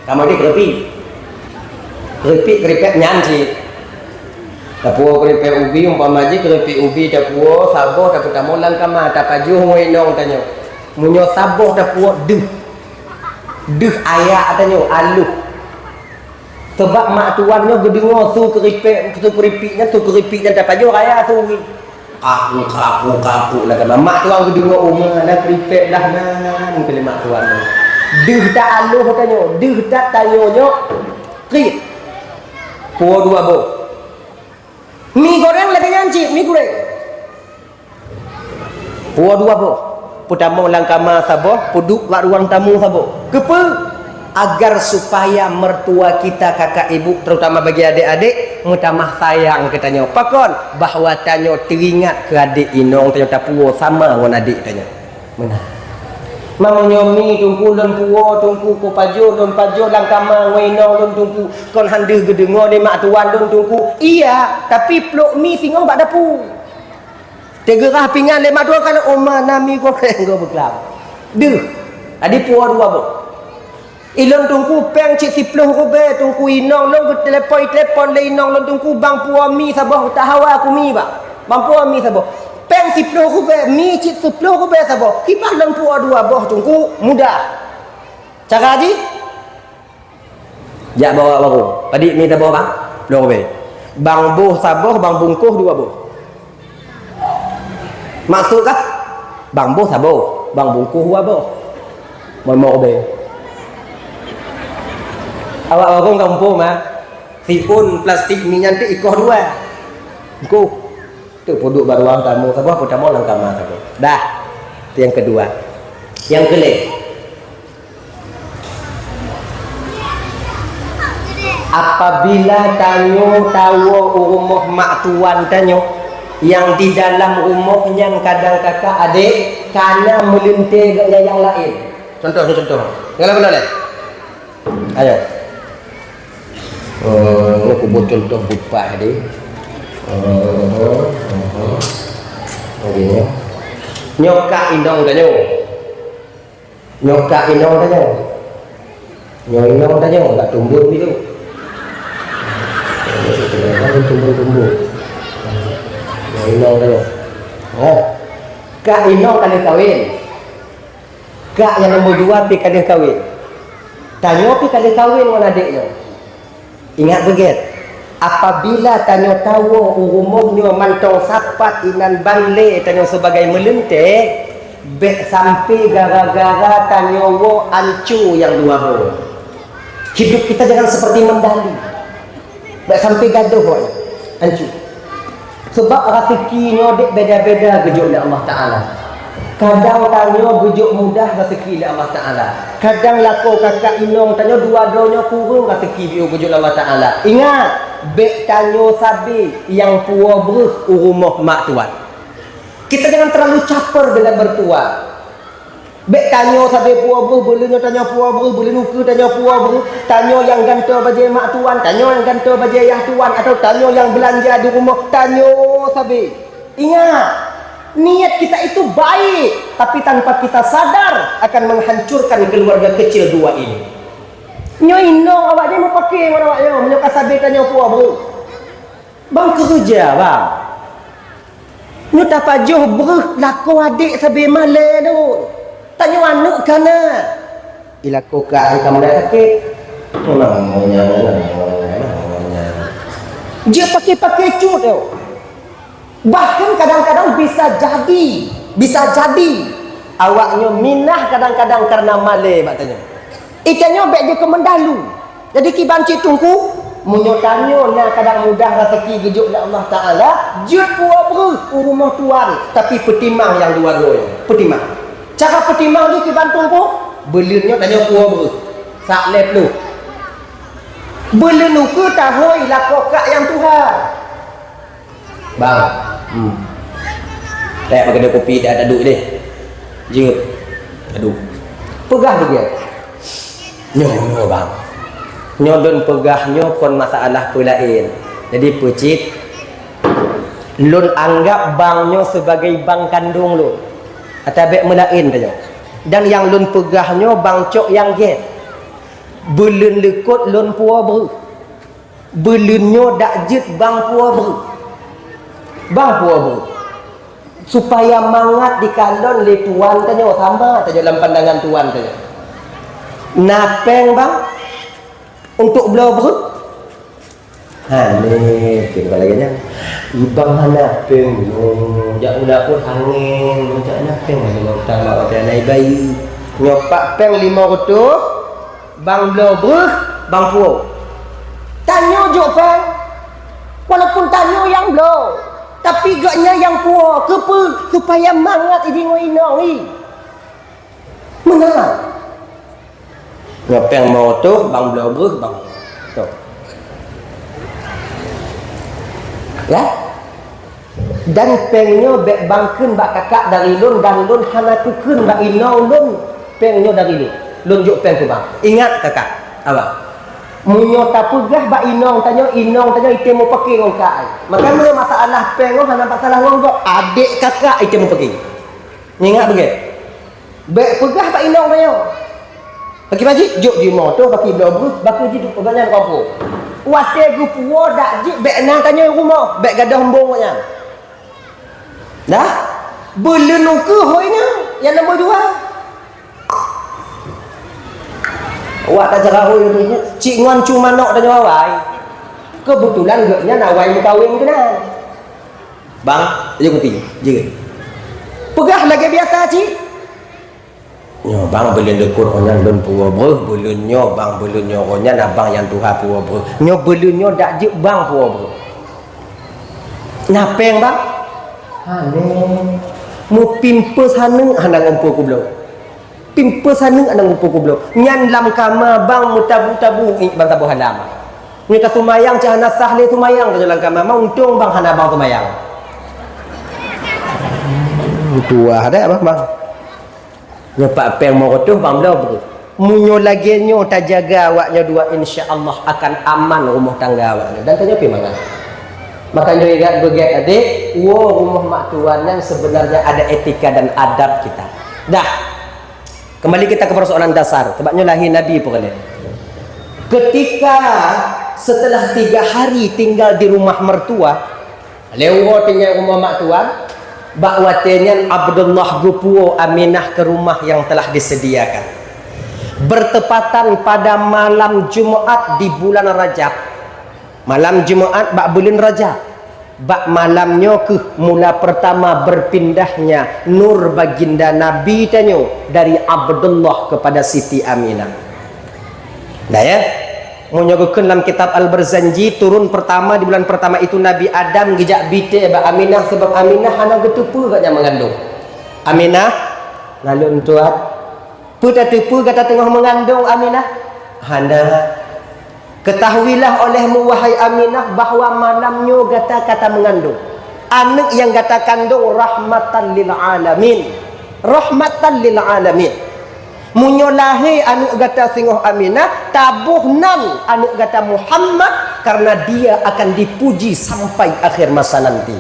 Kamoe idéh keripik. Keripik, keripet nyan cit. Tapuwoe keripet ubi, umpama jih keripik ubi tapuwoe, saboh tapeutamong lam kama, tapajoh ngon inong tanyoe. Meunyoe saboh tapuwoe deuh. Deuh ayah tanyoe, aloh. Sabab mak tuan nyoe geudeungoe su keuripek, su keuripik nyan, su keuripik nyan tapajoh raya su. Kapu, kapu, kapu lah kan. Mak tuan geudeungoe uma na keuripek lah nan keu lé mak tuan nyoe. Deuh that aloh tanyoe, deuh that tanyoe nyoe. Krit. Puwoe dua boh. Mi goreng lagée nyan cit, mi goreng. Puwoe dua boh. Peutamong lam kama saboh, peuduek bak ruang tamu saboh. Keupeue? Agar supaya mertua kita, kakak ibu, terutama bagi adik-adik, meutamah sayang keu tanyoe. Pakon? Bahwa tanyoe teuingat keu adik inong tanyoe, tapuwoe sama ngon adik tanyoe. Meunan. Meunyoe mi Teungku lôn puwoe, Teungku, kupajoh, lôn pajoh lam kama ngon inong lôn Teungku, kon han deuh geudeungoe lé mak tuan lôn Teungku. Iya, tapi plôk mi singoh bak dapu. Teugeurah pingan lé mak tuan, ka lheueh uma na mi goreng gob beuklam. Deuh. Jadi puwoe dua boh. Ilôn Teungku péng cit siplôh rubée, Teungku, inong lôn geutelepon-telepon lé inong lôn Teungku, bang puwoe mi saboh, tahawa ku mi bang. Bang puwoe mi saboh. Péng siplôh rubée, mi cit siplôh rubée saboh. Kiban lôn puwoe dua boh Teungku, mudah. Cara jih? Jak bawa warong. Padit mi saboh bang? Dua rubée. Bang boh saboh, bang bungkoh dua boh. Maksud kah? Bang boh saboh, bang bungkoh dua boh. Mon mok be. Awak warong kampung mah. Siun plastik mi nyan tu ikoh dua. Bungkoh. Tu puduk baruang tamu saboh, pun tamu lam kama saboh. Dah. Tu yang kedua. Yang keleh. Apabila tanyoe tawoe u rumoh mak tuan tanyoe, Nyang di dalam rumoh nyan kadang kakak adék kana meuleuntée geuh nyang laén. Contoh, contoh. Nyang laén, laén. Ayo. Oh, aku buat contoh bupak tadi. Oh, oh, oh. Okey, ya. Nyoe kak inong tanyoe. Nyoe kak inong tanyoe. Nyoe inong tanyoe, enggak tumbun gitu. Tumbun-tumbun. Nyoe inong tanyoe. Oh. Kak inong ka lheueh kawin. Kak nyang nombor dua pi ka lheueh kawin. Tanyoe pi ka lheueh kawin ngon adék nyoe. Ingat beugét, apabila tanyoe tawoe u rumoh nyoe mantong sapat inan ban lé tanyoe sibagai meuleuntée, bék sampai gara-gara tanyoe woe anco nyang dua droe. Hidup kita jangan seperti mendali. Bék sampai gadoh woe anco. Sabab raseuki nyoe dek beda-beda geujok lé Allah Taala. Kadang tanyoe geujok mudah raseuki lé Allah Taala. Kadang lakoe kakak inong tanyoe dua droe nyoe kureueng raseuki geujok lé Allah Taala. Ingat, bék tanyoe sabe nyang puwoe breuh u rumoh mak tuan. Kita jangan terlalu caper dengan mertua. Bék tanyoe sabe puwoe breuh, buleuen nyoe tanyoe puwoe breuh, buleuen ukeue tanyoe puwoe breuh, tanyoe nyang gantoe bajée mak tuan, tanyoe nyang gantoe bajée yah tuan, atawa tanyoe nyang beulanja di rumoh, tanyoe sabe. Ingat, niat kita itu baik, tapi tanpa kita sadar akan menghancurkan keluarga kecil dua ini. Nyoe inong awak nyoe meupaké ngon awak nyoe, meunyoe ka sabe tanyoe puwoe breuh. Bang keureuja, bang. Nyoe tapajoh breuh lakoe adék sabe malée nyoe. Tanyoe aneuk kana. Ilakoe ka ai ka malée sakét. Jeuet paké-paké cut nyoe. Bahkan kadang-kadang bisa jadi, bisa jadi awak nyoe minah kadang-kadang karena malée bak tanyoe. Itanyoe bék jeuet keu meudalu. Jadi kiban cit teungku, meunyoe tanyoe na kadang mudah raseuki geujok lé Allah Taala, jeuet puwoe breuh u rumoh tuan, tapi peutimang nyang dua droe nyoe. Peutimang. Cara peutimang jih kiban teungku, buleuen nyoe tanyoe puwoe breuh. Sak lhée ploh. Buleuen ukeue tahôi lakoe kak nyang tuha. Bang. Hmm. Teuka meukeudeh kupi teuka taduek deh. Jeuet. Taduek. Peugah beugét. Nyoe, nyoe, bang. Nyoe lôn peugah nyoe kon masalah peulaén. Jadi peucit lôn anggab bang nyoe sibagai bang kandong lôn. Ata bék meulaén tanyoe. Dan nyang lôn peugah nyoe bang cok nyang gét. Buleuen leukot lôn puwoe breuh. Buleuen nyoe dak jeuet bang puwoe breuh. Bang puwoe breuh. Supaya mangat dikalon lé tuan tanyoe sama tanyoe lam pandangan tuan tanyoe. Na péng bang untuk bloe breuh? Hana, keu lagée nyan. Ibang hana péng nyoe, jak u dapur angén, jak na péng nyoe, utang mak watée na bayi. Nyoe pat péng limong reutôh, Bang bloe breuh, bang puwoe. Tanyoe jok péng, walaupun tanyoe nyang bloe, tapi gobnyan nyang puwoe. Keupeue? Supaya mangat jih ngon inong jih. Meunan. Nyoe péng limong reutôh, bang bloe breuh, bang. Tuh. Ya? Dan péng nyoe bék bang kheun bak kakak dari lôn, dan lôn hana kukheun bak inong lôn péng nyoe dari lôn. Lôn jok péng keu bang. Ingat kakak, abang. Meunyoe tapeugah bak inong tanyoe, inong tanyoe item meupaké ngon kak ai. Maka meunyoe masalah péng nyoe hana masalah ngon gob, adék kakak item meupaké. Ingat beugét. Bék peugah bak inong tanyoe. Paki Majik, jok jimoe toh, paki bloe breuh, bak jih duek gobnyan kampung. Watée geupuwoe dak jeuet bék na tanyoe rumoh, bék gadôh embong gobnyan. Dah? Beuleuen ukeue hôi nyan, nyang nombor dua. Awak tacara hôi nyan, cit ngon cu manok tanyoe awai. Keubeutulan gobnyan awai meukawen keunan. Bang, ayo kupi, jeuet. Peugah lagée biasa cit. Nyoe bang, beuleuen leukot ngon nyan lôn puwoe breuh, beuleuen nyoe bang, beuleuen nyoe ngon nyan abang nyang tuha puwoe breuh. Nyoe beuleuen nyoe dak jeuet bang puwoe breuh. Na péng bang? Hana. Meupimpeues hana, hana ngumpul kubloe. Pimpeues hana, hana ngumpul kubloe. Nyan lam kama bang meutabu-tabu, eh, bang tabu halam. Nyoe ka seumayang cit hana sah lé seumayang tanyoe lam kama, ma untông bang hana bang seumayang. Tuah dah, bang, bang. Nyoe pat péng lima reutôh, bang, bloe. Meunyoe lagée nyoe tajaga awaknyoe dua, insya Allah akan aman rumoh tangga awaknyoe. Dan tanyoe pih mangat. Maka nyoe ingat beugét adik, woe rumoh mak tuan nyan sebenarnya ada etika dan adab kita. Dah. Kembali kita ke persoalan dasar. Sebab nyoe lahé Nabi peureulée. Ketika setelah tiga hari tinggal di rumah mertua, lé uroe tinggai rumoh mak tuan, bak watée nyan Abdullah geupuwoe Aminah ke rumah yang telah disediakan. Bertepatan pada malam Jumat di bulan Rajab, malam Jumat bak buleuen Rajab, bak malam nyoe kheueh mula pertama berpindahnya nur baginda Nabi tanyoe dari Abdullah kepada Siti Aminah. Nah ya, meunyoe geukheun lam kitab Al-Barzanji, turun pertama di bulan pertama itu Nabi Adam geujak bite bak Aminah, sebab Aminah hana geuteupeue gobnyan meungandong. Aminah, naleueng tuan, peue tateupeue gata teungoh meungandong, Aminah? Hana. Ketahuilah olehmu, wahai Aminah, bahwa malam nyoe gata ka tameungandong. Aneuk nyang gata kandong rahmatan lil alamin. Rahmatan lil alamin. Meunyoe lahé aneuk gata singoh Aminah, taboh nan aneuk gata Muhammad, karena dia akan dipuji sampai akhir masa nanti.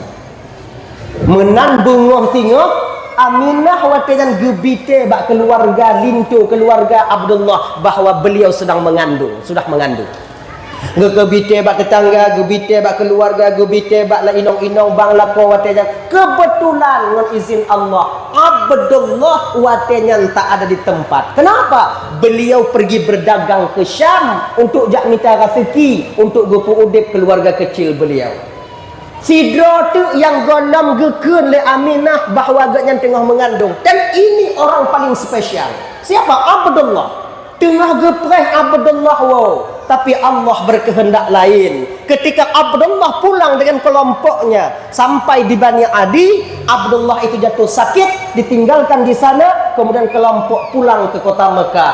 Meunan beungoh singoh, Aminah watée nyan geubite bak keuluwarga linto, keuluwarga Abdullah, bahwa beliau sedang mengandung, sudah mengandung. Geukeubite bak tetangga, geubite bak keuluwarga, geubite bak la inong-inong bang lakoe watée nyan. Keubeutulan ngon izin Allah, Abdullah watée nyan tak ada di tempat. Kenapa? Beliau pergi berdagang ke Syam untuk jak mita raseuki untuk geupeuudeb keuluwarga kecil beliau. Sidroe teuk nyang gohlom geukheun lé Aminah bahwa gobnyan teungoh meungandong. Dan ini orang paling spesial. Siapa? Abdullah. Teungoh geupreh Abdullah woe, tapi Allah berkehendak lain. Ketika Abdullah pulang dengan kelompoknya sampai di Bani Adi, Abdullah itu jatuh sakit, ditinggalkan di sana, kemudian kelompok pulang ke kota Mekah.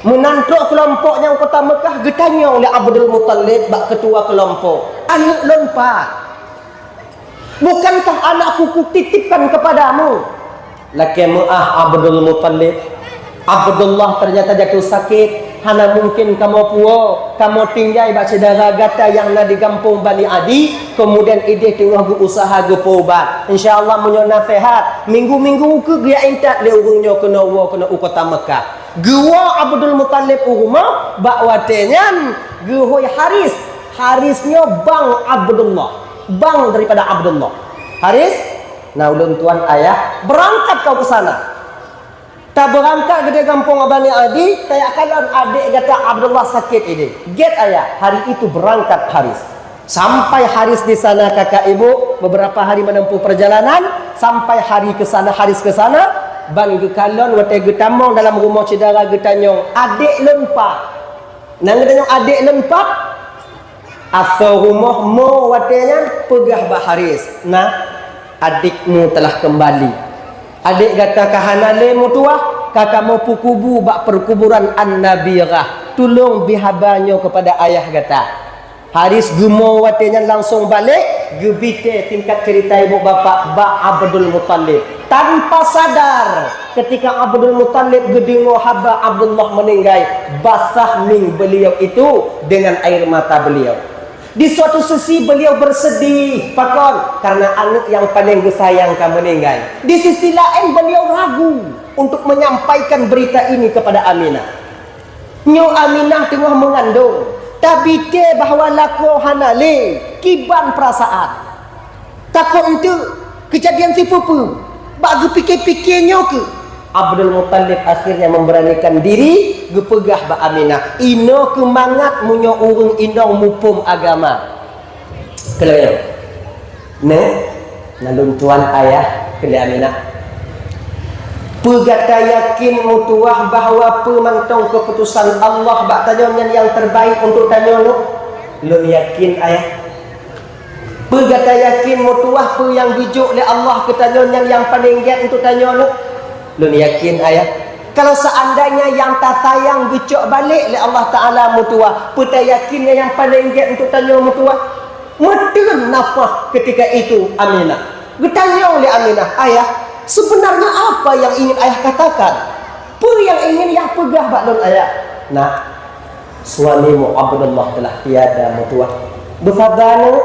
Meunan trok kelompok nyang kota Mekah, geutanyong lé Abdul Muthalib bak ketua kelompok, "Aneuk lôn pat? Bukankah anakku kutitipkan kepadamu?" "Lakée meu'ah, Abdul Muthalib. Abdullah ternyata jatuh sakit. Hana mungkin kamoe puwoe. Kamoe tinggai bak syedara gata nyang na di gampông Bani Adi, kemudian ideh teungoh geu-usaha geupeuubat. Insya Allah, meunyoe na seuhat, minggu-minggu ukeue geujak intat lé ureuëng nyoe keunoe woe keunoe u kota Mekah." Geuwoe Abdul Muthalib u rumoh, bak watée nyan geuhôi Haris. Haris nyoe bang Abdullah, bang daripada Abdullah. "Haris, na ulôn tuan ayah, beurangkat kau ke sana. Tabeurangkat geude gampông Bani Adi, tajak kalon adék gata Abdullah sakét ideh." Gét ayah, hari itu berangkat Haris. Sampai Haris di sana, kakak ibu, beberapa hari menempuh perjalanan, sampai hari ke sana, Haris ke sana, ban geukalon watée geutamong dalam rumoh syedara geutanyong, "Adék lôn pat?" Nyang geutanyong, "Adék lôn pat?" Asoe rumoh mo watée nyan peugah bak Haris, "Nah, adikmu telah kembali. Adék gata ka hana lé meutuwah, ka kamoe peukubu bak perkuburan An-Nabirah. Tulông bri haba nyoe kepada ayah gata." Haris geumo watée nyan langsong balek, geubite singkat cerita ibu bapak bak Abdul Muthalib. Tanpa sadar, ketika Abdul Muthalib geudeungoe haba Abdullah meninggai, basah ning beliau itu dengan air mata beliau. Di suatu sisi beliau bersedih, pakon? Karena aneuk nyang paleng geusayang ka meninggai. Di sisi laén beliau ragu untuk menyampaikan berita ini kepada Aminah. Nyoe Aminah teungoh meungandong, tabite bahwa lakoe hana lé, kiban peurasaan. Takot enteuk keujadian sipeue-peue, bak geupike-pike nyoe keuh. Abdul Muthalib akhirnya memberanikan diri geupeugah bak Aminah, "Inoe keuh mangat meunyoe ureuëng inong muphom agama." Keu lagée nyoe, "Neh, na lôn tuan ayah," kheun lé Aminah. "Peue gata yakin meutuwah bahwa peue mantong keuputosan Allah bak tanyoe nyan nyang terbaik untuk tanyoe nyoe?" "Lôn yakin, ayah." "Peue gata yakin meutuwah peue nyang geujok lé Allah keu tanyoe nyan nyang paleng gét untuk tanyoe nyoe?" "Lôn yakin, ayah." "Kalau seandainya nyang tasayang geucok balek lé Allah Taala meutuwah, peue tayakin nyang paleng gét untuk tanyoe meutuwah?" Meuteun nafah ketika itu Aminah. Geutanyong lé Aminah, "Ayah, Sebenarnya apa yang ingin ayah katakan? Peue nyang ingin yah peugah bak lôn ayah? Nak, suamimu Abdullah telah tiada, meutuah. Beusaba neuh.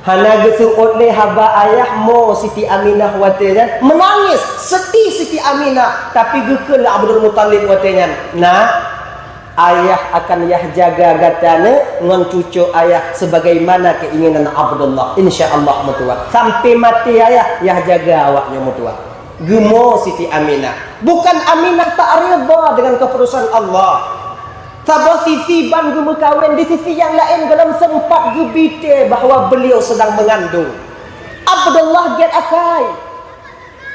Hana geuseuôt lé haba ayah mo Siti Aminah watée nyan, meunangis, seudeh Siti Aminah, tapi geukheun lé Abdul Muthalib watée nyan, "Nak, ayah akan yah jaga gata neuh ngon cucok ayah sebagaimana keinginan Abdullah. Insya Allah, meutuah. Sampai maté ayah, yah jaga awaknyoe, meutuah." Geumo Siti Aminah. Bukan Aminah tak reda dengan keputusan Allah. Saboh sisi ban geumeukawen, di sisi nyang laén gohlom sempat geubité bahwa beliau sedang mengandung. Abdullah gét akai.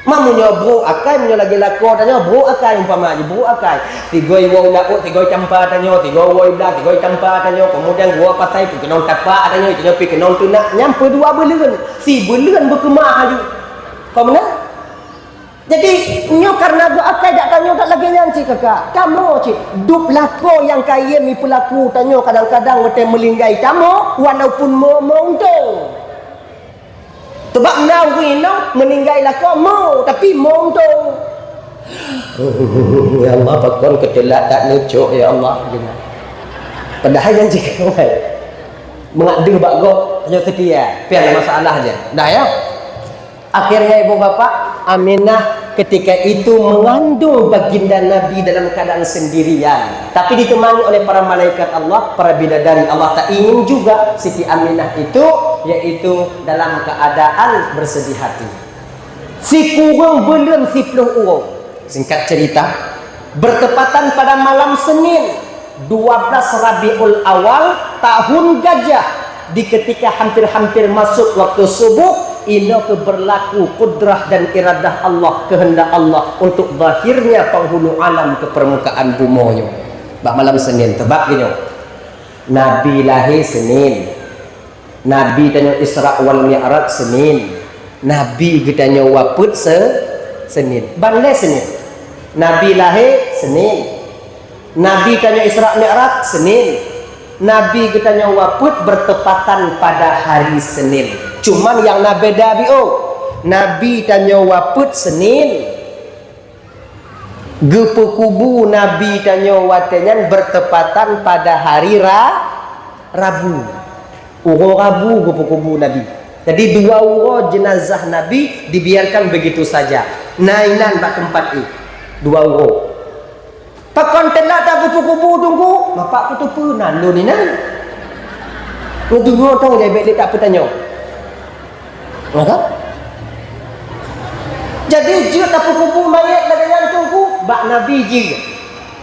Meunyoe brok akai, meunyoe lagée lakoe tanyoe, brok akai umpama jih, brok akai. Sigoe woe u laôt, sigoe campa tanyoe, sigoe woe blah, sigoe campa tanyoe, keumudian geuwoe pasai pih keunong tapak tanyoe, tanyoe pih keunong teunak, nyan peue dua beuleuen. Sibeuleuen beukeumah laju. Kon meunan? Jadi, nyoe kareuna geuakai dak tanyoe dak lagée nyan cit, kakak. Kamoe cit, dub lakoe nyang kayém ipeulaku tanyoe kadang-kadang watée meulinggai tamoe, walaupun mo-mo untông. Teubab na ureuëng inong meuninggai lakoe mo, tapi mo untông. Ya Allah, pakon keuteulak dak neucok, ya Allah. Padahai nyan cit kamoe. Mangat deuh bak gob, hanya seutia. Pian masalah je. Dah ya? Akhirnya, ibu bapak, Aminah ketika itu mengandung baginda Nabi dalam keadaan sendirian. Tapi ditemani oleh para malaikat Allah, para bidadari Allah, tak ingin juga Siti Aminah itu, yaitu dalam keadaan bersedih hati. Sikureueng buleuen siplôh uroe. Singkat cerita, bertepatan pada malam Senin, dua belas Rabiul Awal, tahun Gajah, di ketika hampir-hampir masuk waktu subuh, inoe keuh berlaku kudrah dan iradah Allah, kehendak Allah untuk zahirnya penghulu alam ke permukaan bumoe nyoe. Bak malam Senin, teubab geuh nyoe. Nabi lahé Senin. Nabi tanyoe Isra wal Mi'raj Senin. Nabi geutanyoe wafeuet se-, Senin. Ban lé Senin. Nabi lahé Senin. Nabi tanyoe Isra Mi'raj Senin. Nabi geutanyoe wafeuet bertepatan pada hari Senin. Cuman nyang na beda biôh. Nabi tanyoe wafeuet Senin. Geupeukubu Nabi tanyoe watée nyan bertepatan pada hari Ra-, Rabu. Uroe Rabu geupeukubu Nabi. Jadi, dua uroe jenazah Nabi dibiarkan begitu saja. Na inan bak teumpat jih. Dua uroe. Pakon teulak tageupeukubu Teungku? Bapak, peue teupeu na lôn inan. Ngeudungoe tong jai bék lé tapeutanyoe. Maka, jadi jeuet tapeukubu manyét lagée nyan Teungku, bak Nabi jeuet.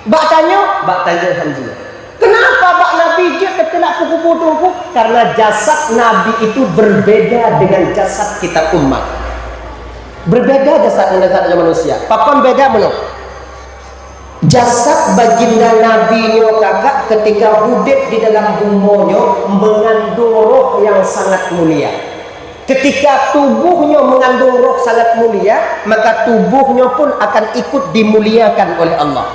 Bak tanyoe, bak tanyoe han jeuet. Kenapa bak Nabi jeuet teupeulak peukubu Teungku? Karena jasad Nabi itu berbeda dengan jasad kita umat. Berbeda jasad dengan jasad manusia. Pakon beda meunoe? Jasad baginda Nabi nyoe kakak ketika udeb di dalam bumoe nyoe mengandung roh yang sangat mulia. Ketika tuboh nyoe mengandung roh sangat mulia, maka tuboh nyoe pun akan ikut dimuliakan oleh Allah.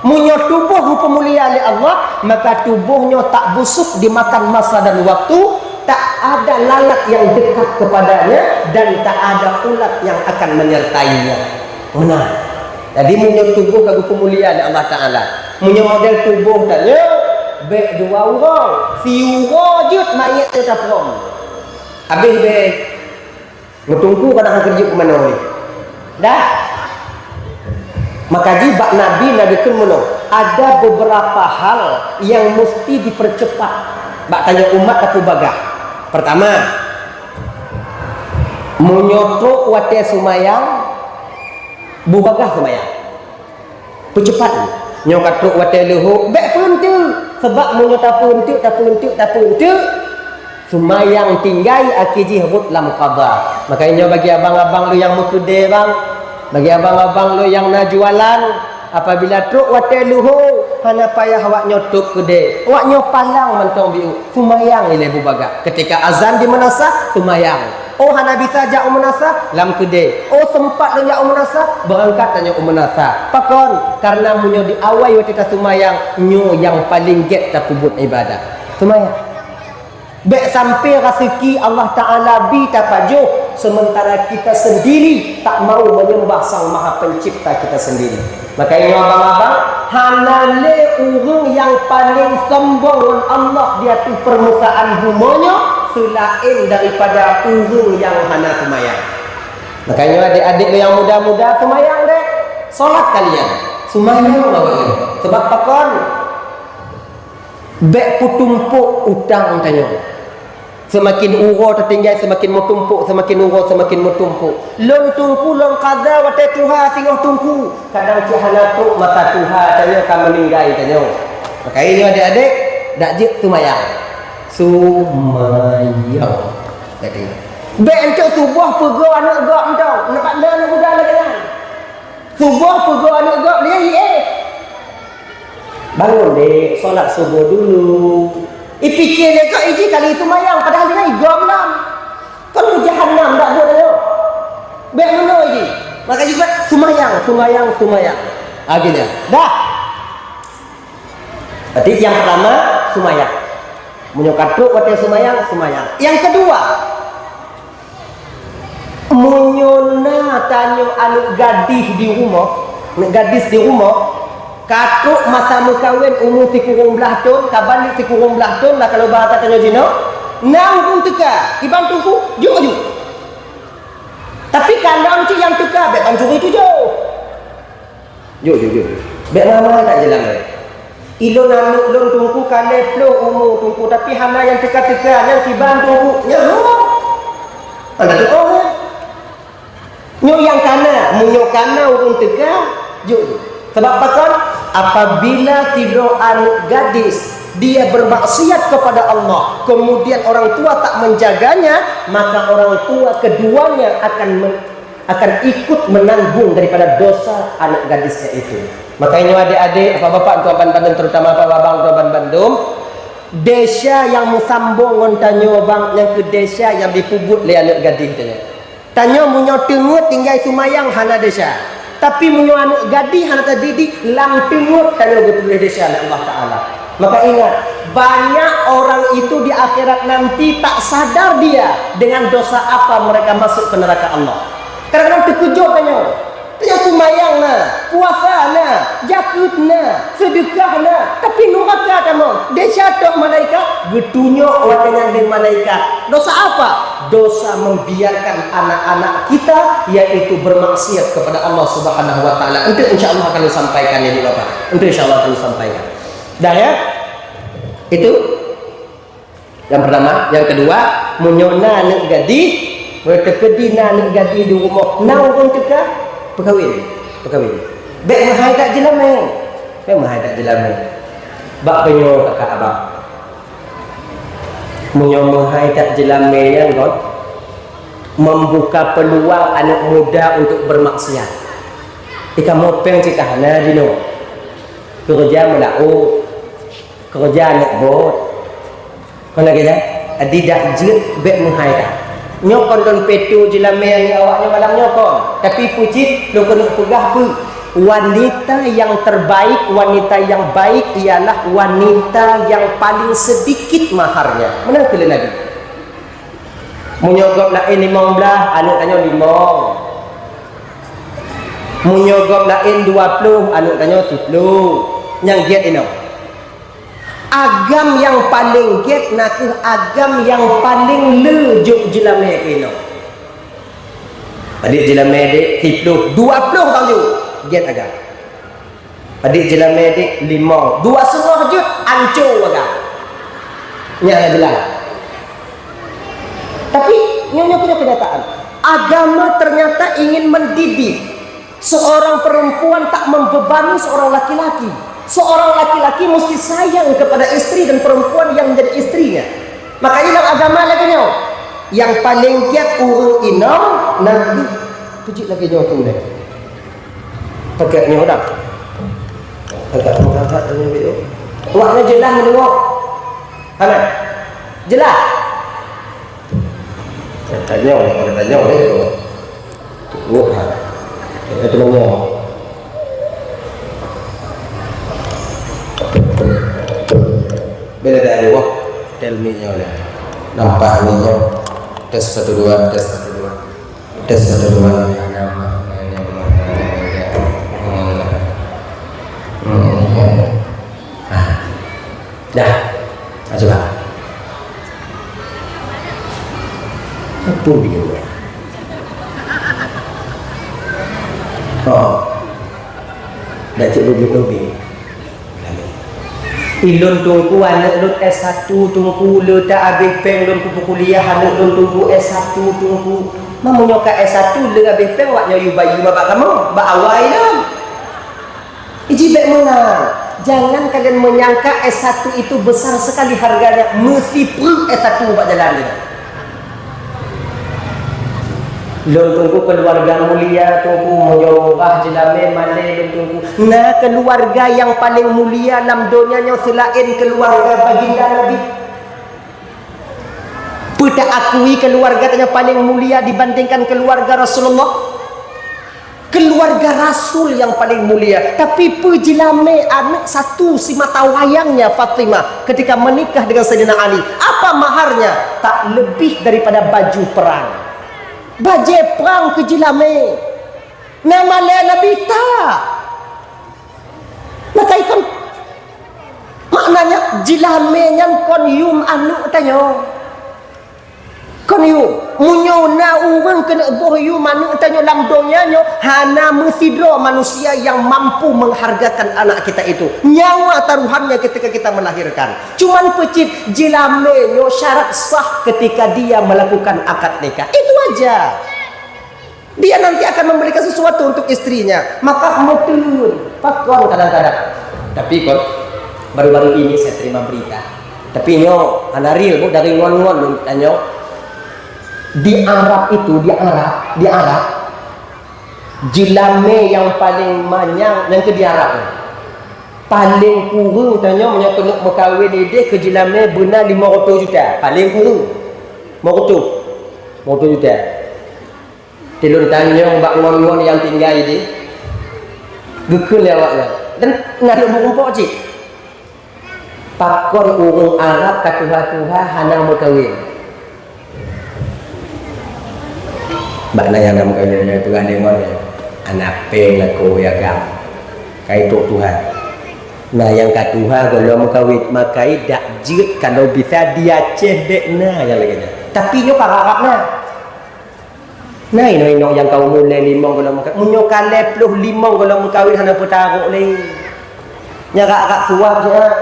Meunyoe tuboh geupeumulia lé Allah, maka tuboh nyoe tak busuk dimakan masa dan waktu, tak ada lalat yang dekat kepadanya, dan tak ada ulat yang akan menyertainya. Meunan. Jadi, meunyoe tuboh ka geupeumulia lé Allah Taala, meunyoe model tuboh tanyoe, bék dua uroe, siuroe jeuet manyét nyoe taprom. Habéh bék. Meuteungku kadang han keujeuet keumanö lé. Dah. Maka jih bak Nabi na geukheun meunoe, ada beberapa hal yang mesti dipercepat. Bak tanyoe umat tapeubagah. Pertama, meunyoe trok watée seumayang, beubagah seumayang. Peucepat. Nyoe ka trok watée leuhô, bék peueunteuk. Sabab meunyoe tapeueunteuk, tapeueunteuk, tapeueunteuk, seumayang tinggai akhé jih rhot lam qadha. Maka nyoe bagi abang-abang lôn nyang meukeudée bang, bagi abang-abang lôn nyang na jualan, apabila trok watée leuhô, hana payah awaknyoe tôb keudée. Awaknyoe palang mantong biôh, seumayang ilée beubagah. Ketika azan di meunasah, seumayang. Oh, hana bisa jak u meunasah, lam keudée. Oh, seumpat lôn jak u meunasah, beurangkat tanyoe u meunasah. Pakon? Karena meunyoe di awai watée taseumayang, nyoe nyang paleng gét tapeubuet ibadat. Seumayang. Bék sampai raseuki Allah Taala bi tapajoh, Sementara kita sendiri tak mau menyembah Sang Maha Pencipta kita sendiri. Maka nyoe abang-abang, hana lé ureuëng nyang paleng sombong ngon Allah di ateueh peurmukaan bumoe nyoe seulaén daripada ureuëng nyang hana seumayang. Maka nyoe adék-adék nyang muda-muda, seumayang deh, solat kalian, seumayang awaknyan. Sebab pakon? Bék peutumpok utang tanyoe. Seumaken uroe tatinggai, seumaken meutumpok, seumaken uroe seumaken meutumpok. Lôn teungku, lôn kaza watée tuha singoh teungku. Kadang cit hana trok masa tuha tanyoe ka meuninggai tanyoe. Maka nyoe adék-adék, dak jeuet seumayang. Seumayang. Jadi, bék eunteuk suboh peugoe aneuëk gob eunteuk. Nampak na aneuëk muda lagée nyan. Suboh peugoe aneuëk gob lé, eh. Bangun dek, solat suboh dulu. Ipike lé kok iji kali seumayang, padahal dia igom lam. Kon jahanam dak buat ayo. Bék meunoe iji. Maka jibat seumayang, seumayang, seumayang. Akhirnya, dah. Berarti yang pertama, seumayang. Meunyoe ka trok watée seumayang, seumayang. Yang kedua, meunyoe na tanyoe aneuëk gadih di rumoh, aneuëk gadis di rumoh, ka trok masa meukawen umu sikureueng blaih thon, ka baligh sikureueng blaih thon, lah kalau bahasa tanyoe jinoe, na ureuëng teuka, kiban teungku, jok-jok. Tapi kalau cit nyang teuka, bék pancuri tujoh. Jok, jok, jok. Bék meuhai that jeulamé. Ilôn aneuëk lôn teungku ka lhée ploh umu teungku, tapi hana nyang teuka-teuka, nyang kiban teungku, nyan ho. Anda teuka ho. Nyoe nyang kana, meunyoe kana ureuëng teuka, jok, jok. Sebab pakon? Apabila sidroe aneuëk gadis dia bermaksiat kepada Allah, kemudian orang tua tak menjaganya, maka orang tua keduanya akan men- akan ikut menanggung daripada dosa anak gadisnya itu. Makanya nyoe adék-adék, bapak-bapak, tuan bandum, terutama bapak abang tuan bandum, desya nyang meusambong ngon tanyoe bang, nyang keu desya nyang jipeubuet lé aneuëk gadih tanyoe. Tanyoe meunyoe teungeut tinggai seumayang hana desya. Tapi meunyoe aneuëk gadih hana tadidik, lam teungeut tanyoe geupeuleudeh desya lé Allah Taala. Maka ingat, banyak orang itu di akhirat nanti tak sadar dia dengan dosa apa mereka masuk ke neraka Allah. Kadang-kadang teukeujot tanyoe. Tanyoe seumayang na, puasa na, jakeuet na, seudeukah na, tapi nuraka tamong. Desya tok malaikat, geutunyok watée nyan lé malaikat. Dosa apa? Dosa membiarkan anak-anak kita, yaitu bermaksiat kepada Allah Subhanahu wa Taala. Eunteuk insya Allah akan lôn sampaikan, ya, Bapak. Eunteuk insya Allah akan lôn sampaikan. Dah, ya? Itu yang pertama. Yang kedua, meunyoe na aneuëk gadih, meunyoe teukeudi na aneuëk gadih di rumoh, na ureuëng teuka, peukawen. Peukawen. Bék meuhai that jeulamé. Bék meuhai that jeulamé. Bak peunyoe kakak abang. Meunyoe meuhai that jeulamé nyan kon membuka peluang aneuëk muda untuk bermaksiat. Di kamoe péng cit ka hana jinoe. Keureuja meulaôt, keureuja aneuëk bot. Kon lagée nyan, jadi dak jeuet bék meuhai that. Nyoe kon lôn peutô jeulamé ngon awaknyoe malam nyoe kon. Tapi peue cit lôn keuneuk peugah peue? Wanita yang terbaik, wanita yang baik ialah wanita yang paling sedikit maharnya. Meunan keuh lé Nabi. Meunyoe gob laén limong blaih, aneuëk tanyoe limong. Meunyoe gob laén dua ploh, aneuëk tanyoe siploh. Nyang gét inoe. Agam nyang paleng gét na kheueh agam nyang paleng le jok jeulamé keu inoe. Adik jeulamé dek siploh, dua ploh taun jok, gét agam. Adik jeulamé dek limong, dua seungoh jeuet, anco agam. Nyan jeulaih. Tapi nyoe, nyoe keuh kenyataan. Agama ternyata ingin mendidik. Seorang perempuan tak membebani seorang laki-laki. Seorang laki-laki mesti sayang kepada istri dan perempuan yang menjadi istrinya. Makanya dalam agama lagée nyoe, nyang paleng gét ureuëng inong, na kheueh peue cit lagée nyoe tu deh. Pakai nyoe dah. Agak mengangkat tanya video. Awaknyan jeulaih menengok. Hana? Jeulaih? Tanya, tanya, tanya. Tuwoe ha. Tanya. Bila dah ada wah, tel mic-nya oleh. Nampak mic-nya. Tes satu dua, tes satu dua. Asyhadu an la ilaha illallah. Ah. Dah. Ah, coba. Apa dia? Oh. Dah cek lebih-lebih. Ilôn Teungku, aneuk lôn S satu Teungku, le ta abéh péng lôn kupeukuliah aneuk lôn Teungku S satu Teungku. Meunyoe ka S satu le abéh péng, awak nyoe yue bayeue bak kamoe, bak awai lôn. Iji bék meunan. Jangan kalian menyangka S satu itu besar sekali harganya, meusipreuk S satu bak jalan nyoe. Lôn Teungku keuluwarga mulia Teungku, meunyoe murah jeulamé malée lôn Teungku. Na keuluwarga nyang paleng mulia lam donya nyoe seulaén keuluwarga baginda Nabi? Peue ta akui keuluwarga tanyoe paleng mulia dibandingkan keuluwarga Rasulullah? Keuluwarga Rasul nyang paleng mulia, tapi peue jeulamé aneuk satu simata wayangnya Fatimah ketika menikah dengan Saidina Ali. Apa maharnya? Tak lebih daripada baju perang. Bajée prang keu jeulamé. Na malée Nabi ta. Maka ikon maknanya jeulamé nyan kon yum aneuk tanyoe. Kon yum, meunyoe na ureuëng keuneuk boh yum aneuk tanyoe lam donya nyoe, hana meusidroe manusia nyang mampu menghargakan anak kita itu. Nyawa taruhannya ketika kita melahirkan. Cuman peucit jeulamé nyoe syarat sah ketika dia melakukan akad nikah. Itu aja. Dia nanti akan memberikan sesuatu untuk istrinya. Maka meuteun, pakon kadang-kadang. Tapi kon, baru-baru ini saya terima berita. Tapi nyoe hana real bu, dari ngon-ngon lôn tanyoe. Di Arab itu, di Arab, di Arab, jeulamé nyang paleng manyang nyang keu di Arab. Paleng kureueng tanyoe meunyoe keuneuk meukawen idéh keu jeulamé beuna limong reutôh juta. Paleng kureueng. Limong reutôh. Limong reutôh juta. Tilôn tanyong bak ngon-ngon nyang tinggai jih, geukheun lé awaknyan, dan na lôn meurumpok cit. Pakon ureuëng Arab ka tuha-tuha hana meukawen? Bak na nyang hana meukawen, nyang peugah lé ngon, "Hana péng lakoe agam, ka itrok tuha." Na nyang ka tuha gohlom meukawen, makai dak jeuet kalau bisa di Aceh bék na nyang lagée nyan. Tapi nyoe ka rab-rab na. Na inong-inong nyang ka umu lhée limong gohlom meuka-, meunyoe ka lhée ploh limong gohlom meukawen hana peutarok lé. Nyan rak-rak suah meusiat.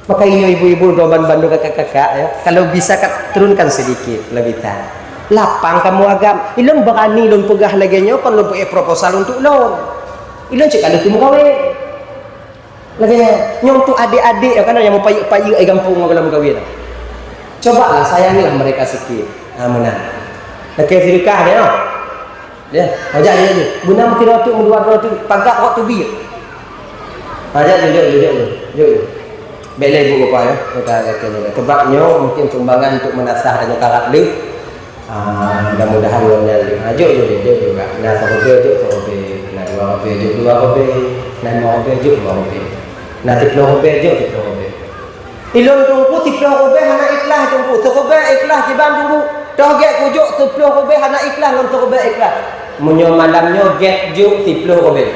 Maka inyoe ibu-ibu, droe ban-, bandum kakak-kakak, ya, kalau bisa ka turunkan sedikit, lebih tak. Lapang kamoe agam. Ilôn beurani lôn peugah lagée nyoe kon lôn peuék proposal untuk lôn. Ilôn cit ka lheueh teumeukawen. Lagée nyoe, nyoe untuk adék-adék, ya, kan, nyang meupayeuk-payeuk ai gampông ngon gohlom meukawen. Cobalah sayangilah mereka sikit. Ha, meunan. Lakée seudeukah dia, noh. Dia, ha, jak, jak, jak. Beuna meusidroe teuk, meudua droe teuk, pagat rot teubiet. Ha, jak, jak, jak, jak, jak, jak. Bék lé bu rupa, ya. Kita, kita, kita. Sebab nyoe mungkin sumbangan untuk meunasah dan nyoe karab lé. Ah, mudah-mudahan ngon nyan lé. Ah, jok, jok, jok, jok juga. Na siribèe, jok siribèe. Na dua ribèe, jok dua ribèe. Na limong ribèe, jok limong ribèe. Na siploh ribèe, jok siploh ribèe. Ilôn Teungku siploh ribèe hana ikhlas Teungku. Siribèe ikhlas kiban Teungku. Toh gèt kujok siploh ribèe hana ikhlas ngon siribèe ikhlas. Meunyoe malam nyoe gèt jok siploh ribèe.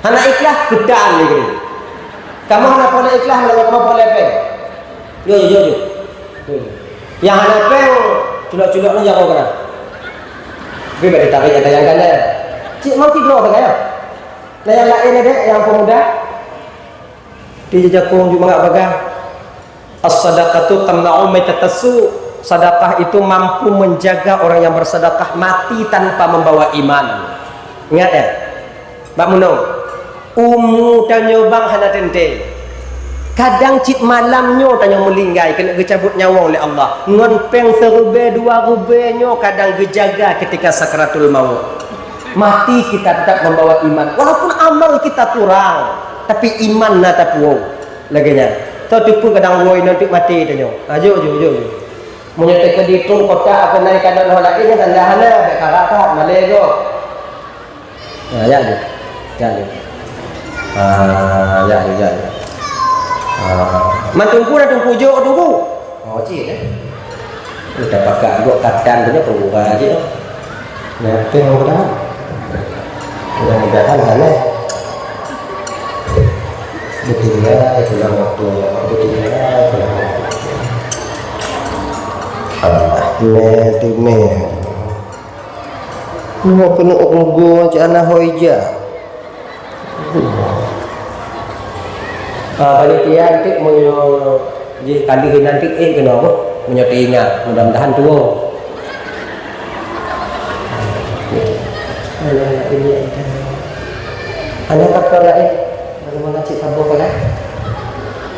Hana ikhlas, keutan lé keudeh. Kamoe hana peureulèe ikhlas, hana kamoe peureulèe péng. Yo, yo, yo, yo. Yo, yo. Nyang hana péng, culok-culok nyoe jaroe keunan. Tapi bèk tatarék nyang kaya-kaya. Cit mau sidroe sagai, ya. Nah, nyang laén ada, nyang pemuda. Di jakong ju mangat bagah. As-sadaqatu tamna'u maitatas su'. Sedekah itu mampu menjaga orang yang bersedekah mati tanpa membawa iman. Ingat ya, bak meunoe, umu tanyoe bang hana teuntèe. Kadang cit malam nyoe tanyoe meulinggai keuneuk geucabut nyawöng lé Allah. Ngon péng siribèe dua ribèe nyoe kadang geujaga ketika sakaratul maut. Mati kita tetap membawa iman. Walaupun amal kita kurang, tapi iman na tapuwoe. Lagèe nyan. Toh teupeue kadang woe inong teuk maté tanyoe. Ha, jok, jok, jok, jok. Meunyoe teuka ditrok kotak atau naik kanan ho laén nyan tanda hana, bèk karat that, malèe gob. Ha, jak jok. Jak jok. Ha, jak jok, jak jok. Ha. Man Teungku dah Teungku jok, Teungku. Oh, cit, eh. Udah pakai gok katan punya pengubah aja. Yakin mudah. Mudah-mudahan aneh. Betul ya, itu lah waktu. Betul ya, itu lah waktu. Ah, meh tu meh. Nyoe keuneuk rugoe cak hana ho ija. Ah, panitia, nanti meunyoe jih kali nanti, eh, keunoe boh. Meunyoe teuingat, mudah-mudahan tuwoe. Alah, ini ada. Ada apa lain? Ada mengacik saboh kan?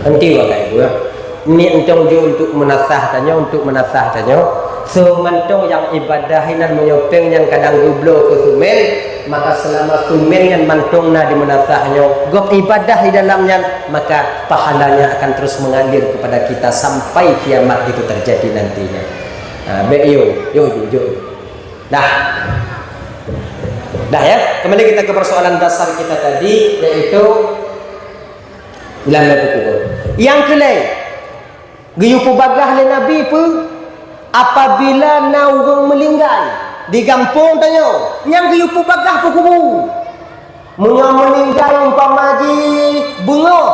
Nanti wakai gua. Niat entong jeuet untuk meunasah tanyoe, untuk meunasah tanyoe. Soe mantong nyang ibadah inan meunyoe péng nyan kadang geubloe keu sumén, maka seulama sumén nyan mantong na di meunasah nyoe, gob ibadah di dalam nyan, maka pahalanya akan terus mengalir kepada kita sampai kiamat itu terjadi nantinya. Ha, bèk yo, yo, yo, yo. Dah. Dah ya, kembali kita ke persoalan dasar kita tadi, yaitu bilang lé pukul. Nyang keulhèe, geuyue peubagah lé Nabi peue? Apabila na ureuëng meuninggai di gampông tanyoe, nyang geuyue peubagah peukubu. Meunyoe meuninggai umpama jih beungoh,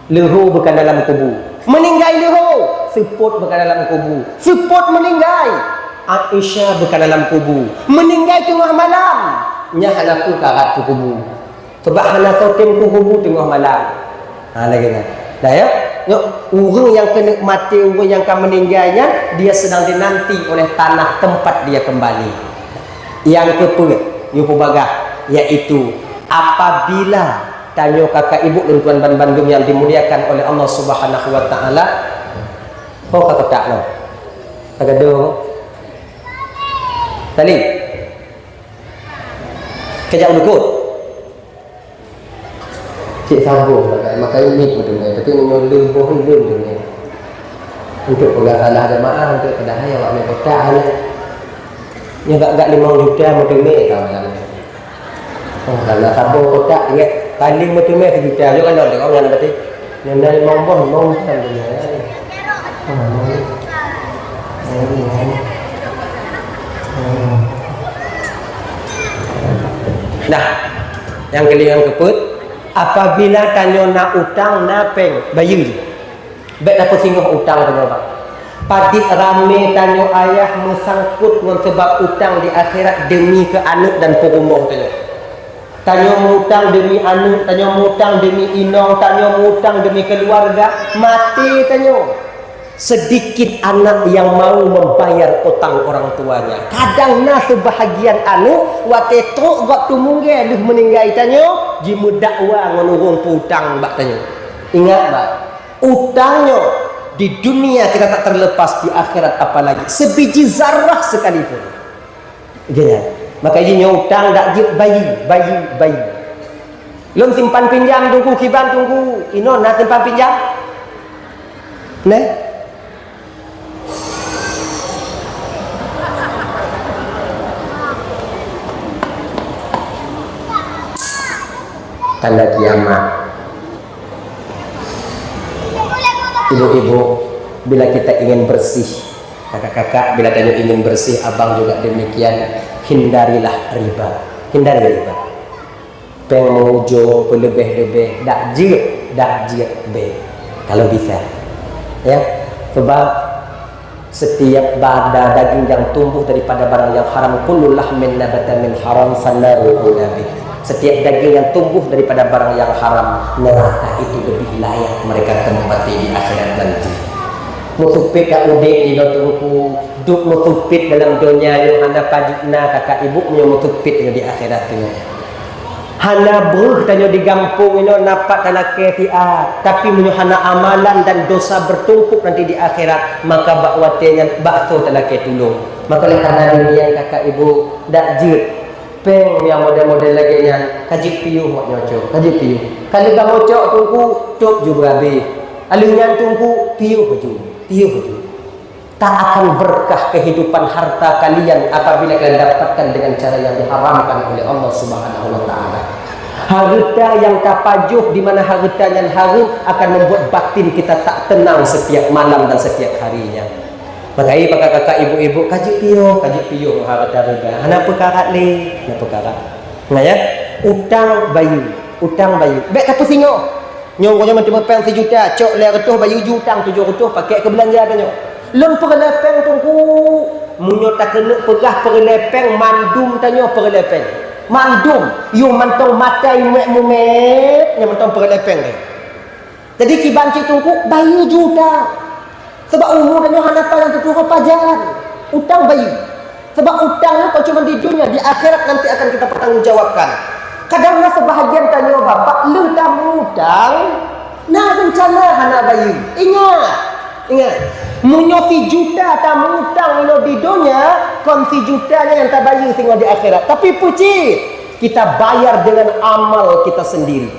leuho beuka dalam kubu. Meuninggai leuho, seupôt beuka dalam kubu. Seupôt meuninggai, Aisyah beuka dalam kubu. Meuninggai teungoh malam, nyan hana peue karat keu kubu. Sabab hana soe tem keu kubu teungoh malam. Ha, lagèe nyan. Dah ya? Nyoe, ureuëng nyang keuneuk maté, ureuëng nyang ka meuninggai nyan, dia sedang dinanti oleh tanah tempat dia kembali. Nyang keupeuet, yue peubagah, yaitu apabila tanyoe kakak ibu lôn tuan ban bandum nyang dimuliakan oleh Allah Subhanahu wa Taala, ho ka kotak nyoe. Ka gadôh. Tali. Kejak udukut. Cit saboh makai, makai unik meuteumé, tapi meunyoe leuh boh leuh meuteumé. Untuk peugah salah jamaah, untuk padahai awak mé kotak hana. Nyoe gak-gak limong juta meuteumé ka malam nyoe. Oh, karena saboh kotak ingat paling meuteumé sejuta. Jok kan dong, orang berarti. Nyoe na limong boh, limong juta meuteumé. Oh, limong. Nah, nyang keulhèe nyang keupeuet, apabila tanyoe na utang, na péng, bayeue. Bèk tapeusingoh utang tanyoe, bah. Padit ramé tanyoe ayah meusangkot ngon sabab utang di akhirat demi keu aneuk dan peurumoh tanyoe. Tanyoe meu-utang demi aneuk, tanyoe meu-utang demi inong, tanyoe meu-utang demi keuluwarga, maté tanyoe. Sedikit anak yang mau membayar utang orang tuanya. Kadang na seubahagian aneuk, watèe trok gob teumeunggèe lheueh meuninggai tanyoe, jimeudakwa ngon ureueng peu-utang bak tanyoe. Ingat, bah, utang nyoe di dunia kita tak terlepas, di akhirat apalagi. Sebiji zarah sekalipun. Geuh nyan. Maka jih nyoe utang dak jeuet bayeue, bayeue, bayeue. Lôn simpan pinjam Teungku, kiban Teungku, inoe na simpan pinjam? Neh? Tanda kiamat. Ibu-ibu, bila kita ingin bersih, kakak-kakak, bila tanyoe ingin bersih, abang juga demikian, hindarilah riba. Hindari riba. Péng meuujong, peuleubeh-leubeh, dak jeuet, dak jeuet bèk. Kalau bisa. Ya, sebab setiap bada daging yang tumbuh daripada barang yang haram, kullu lahmin nabata min haram, fannaru aula bih. Setiap daging yang tumbuh daripada barang yang haram, neraka itu lebih layak mereka tempati di akhirat nanti. Meuseumpét ka udép di donya Teungku, duek meuseumpét dalam donya nyoe hana padit na kakak ibu meunyoe meuseumpét nyoe di akhirat nyoe. Hana breuh tanyoe di gampông inoe na pat talakèe siat, tapi meunyoe hana amalan dan dosa bertumpuk nanti di akhirat, maka bak watèe nyan bak soe talakèe tulông. Maka oleh karena demikian kakak ibu, dak jeuet péng nyang model-model lagèe nyan, ka jeuet piôh awak nyoe cok, ka jeuet piôh. Ka lheueh kamoe cok Teungku, tôb ju beurabeh. Ka lheueh nyan Teungku, piôh ju, piôh ju. Tak akan berkah kehidupan harta kalian apabila kalian dapatkan dengan cara yang diharamkan oleh Allah Subhanahu wa Ta'ala. Harta yang tapajoh di mana harta nyan hareuem akan membuat batin kita tak tenang setiap malam dan setiap harinya. Makajih kakak-kakak, ibu-ibu, kajeuet piôh, kajeuet piôh harta reuga. Hana peukarat lé, hana peukarat. Nah ya, utang bayeue, utang bayeue. Bék tapeusingoh. Nyoe gobnyan meuteumé péng sijuta, cok lhèe reutôh bayeue ju utang tujoh reutôh pakèk keu beulanja tanyoe. Lôn peureulèe péng Teungku, meunyoe takeuneuk peugah peureulèe péng, mandum tanyoe peureulèe péng. Mandum, yôh mantong maté mumet-mumet, nyan mantong peureulèe péng deh. Jadi kiban cit Teungku, bayeue ju utang. Sabab umu tanyoe hana pajan teutuha pajan. Utang bayeue. Sabab utang nyoe kon cuma di dunia, di akhirat nanti akan kita pertanggungjawabkan. Kadang na sebahagian tanyoe bapak lheueh tameutang, na reuncana hana bayeue. Ingat, ingat. Meunyoe sijuta tameutang inoe di dunia, kon sijuta nyan nyang tabayeue singoh di akhirat. Tapi peue cit, kita bayar dengan amal kita sendiri.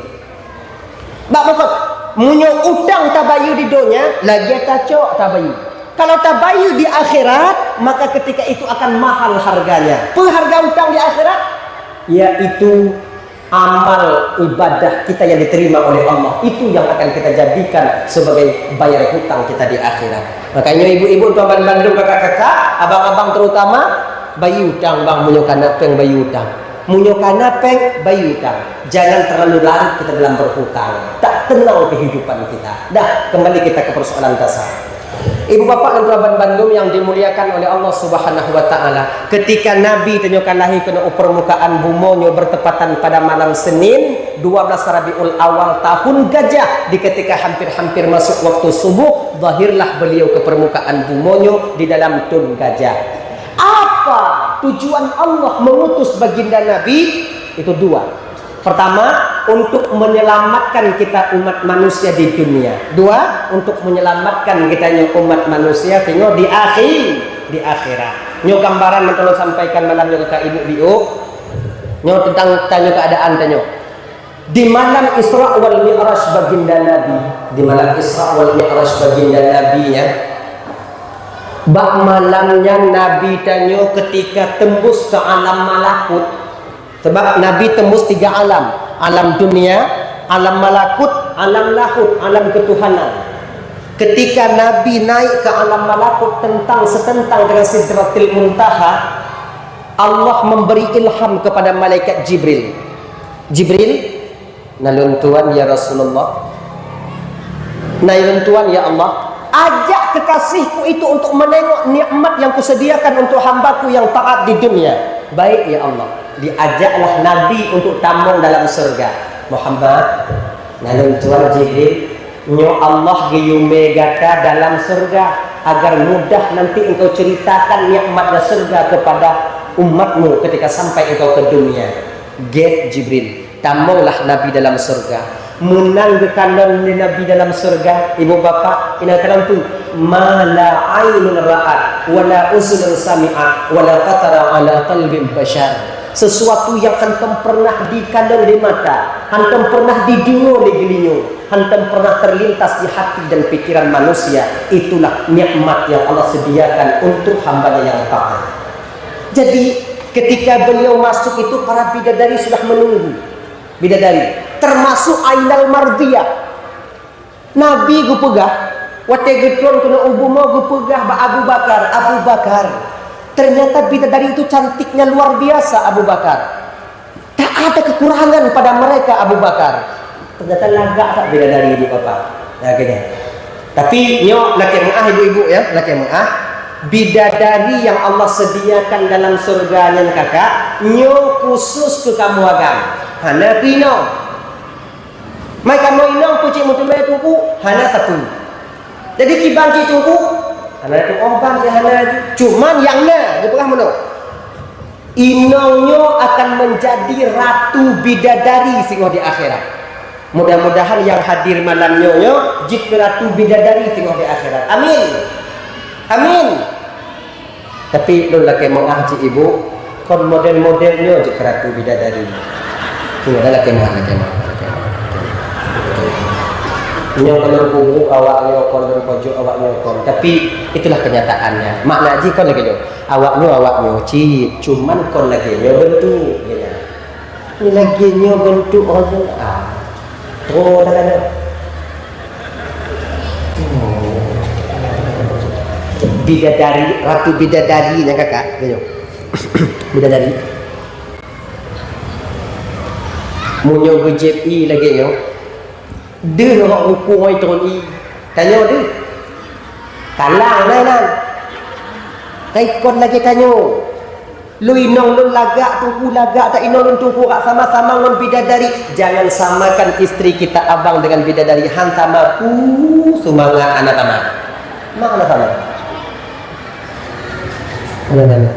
Bak meukeue, meunyoe utang tabayeue di donya, lagèe tacok tabayeue. Kalau tabayeue di akhirat, maka ketika itu akan mahal harganya. Peue harga utang di akhirat? Yaitu amal ibadah kita yang diterima oleh Allah. Itu yang akan kita jadikan sebagai bayar hutang kita di akhirat. Makanya ibu-ibu, tuan bandum, kakak-kakak, abang-abang terutama, bayeue utang bang, meunyoe kana péng bayeue utang. Meunyoe kana péng, bayeue utang. Jangan terlalu larut kita dalam berhutang. Tak tenang kehidupan kita. Dah, kembali kita ke persoalan dasar. Ibu bapak dan tuan bandum yang dimuliakan oleh Allah Subhanahu wa Ta'ala, ketika Nabi tanyoe ka lahé keunoe u permukaan bumoe nyoe bertepatan pada malam Senin, dua belas Rabiul Awal tahun Gajah, di ketika hampir-hampir masuk waktu subuh, zahirlah beliau ke permukaan bumoe nyoe di dalam thon Gajah. Apa tujuan Allah mengutus baginda Nabi? Itu dua. Pertama, untuk menyelamatkan kita umat manusia di dunia. Dua, untuk menyelamatkan kita nyoe umat manusia singoh di akhir, di akhirat. Nyoe gambaran nyang ulôn sampaikan malam nyoe keu ibu biôh. Nyoe tentang tanyoe keadaan tanyoe. Di malam Isra wal Mi'raj baginda Nabi, di malam Isra wal Mi'raj baginda Nabi nyan, bak malam nyan Nabi tanyoe ketika tembus ke alam malakut. Sebab Nabi tembus tiga alam, alam dunia, alam malakut, alam lahut, alam ketuhanan. Ketika Nabi naik ke alam malakut tentang setentang dengan Sidratil Muntaha, Allah memberi ilham kepada malaikat Jibril. Jibril, na lôn tuan ya Rasulullah. Na lôn tuan ya Allah. Ajak kekasihku itu untuk menengok nikmat yang kusediakan untuk hambaku yang taat di dunia. Baik ya Allah. Diajaklah Nabi untuk tamong dalam surga. Muhammad, na lôn tuan Jibril, nyoe Allah geuyue mé gata dalam surga agar mudah nanti engkau ceritakan nikmatnya surga kepada umatmu ketika sampai engkau ke dunia. Gét Jibril, tamonglah Nabi dalam surga. Meunan geukalon lé Nabi dalam surga, ibu bapak, inan kalon peue? Ma la ainun ra'at, wa la uzunun sami'at, wa la khatara ala qalbi basyar. Sesuatu yang hantom pernah dikalon lé mata, hantom pernah dideungoe lé geulinyueng, hantom pernah terlintas di hati dan pikiran manusia, itulah nikmat yang Allah sediakan untuk hamba-Nya yang taat. Jadi, ketika beliau masuk itu, para bidadari sudah menunggu. Bidadari, termasuk Ainal Mardiyah. Nabi geupeugah, watée geutron keunoe u bumoe geupeugah bak Abu Bakar, "Abu Bakar, ternyata bidadari itu cantiknya luar biasa, Abu Bakar. Tak ada kekurangan pada mereka, Abu Bakar." Ternyata lagak that bidadari, ibu bapak. Lagak nyan. Tapi nyoe lakée meu'ah ibu-ibu ya, lakée meu'ah. Bidadari yang Allah sediakan dalam surga nyan kakak, nyoe khusus keu kamoe agam. Hana keu inong. Mai kamoe inong peucit meuteumé teungku, hana sapeue. Jadi kiban cit teungku, hana tuoh ban cit hana. Cuman nyang na geupeugah meunoe. Inong nyoe akan menjadi ratu bidadari singoh di akhirat. Mudah-mudahan nyang hadir malam nyoe nyoe jeuet keu ratu bidadari singoh di akhirat. Amin. Amin. Tapi lôn lakée meu'ah cit ibu, kon model-model nyoe jeuet keu ratu bidadari. Nyoe dah lakée meu'ah, lakée meu'ah, lakée meu'ah. Nyoe kon lôn peubuet awak nyoe kon, lôn pojok awak nyoe kon. Tapi itulah kenyataannya. Makna jih kon lagée nyoe. Awak nyoe, awak nyoe cit, cuman kon lagée nyoe bentuk. Ni lagée nyoe bentuk orang nyoe. Ah. Oh, dah ada. Hmm. Bidadari, ratu bidadari nyan kakak, tengok. Bidadari. Meunyoe geujieb ie lagèe nyoe, deuh rot ruku ngon itron ie. Tanyoe deuh. Kalang na inan. Ka ikot lagèe tanyoe. Lôn inong lôn lagak, teungku lagak, ta inong lôn teungku rak sama-sama ngon bidadari. Jangan samakan istri kita abang dengan bidadari. Han sama ku seumangat hana sama. Mak hana sama. Hana sama.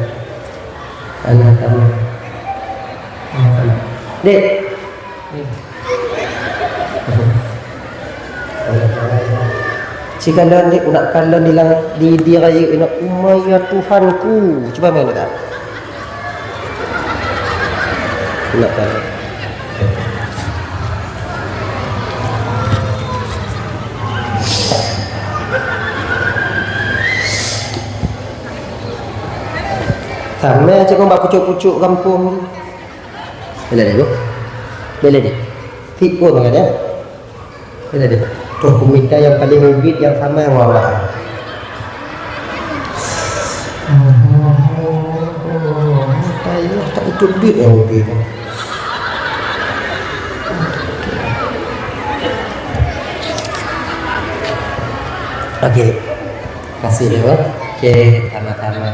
Hana sama. Hana sama. Dek. Sikalon ni, unak kalon di lang-, di, di raya ingat, "Umai ya Tuhanku." Cuba main dekat. Unak kalon. Sama cakap bak pucuk-pucuk kampung. Bila dia tu? Bila dia? Tipu sangat dia. Bila dia? Tuh, kumita yang paling ubit yang sama yang wawa. Tayo tak itu duit yang ubit. Okey. Kasih ya. Okey, sama-sama.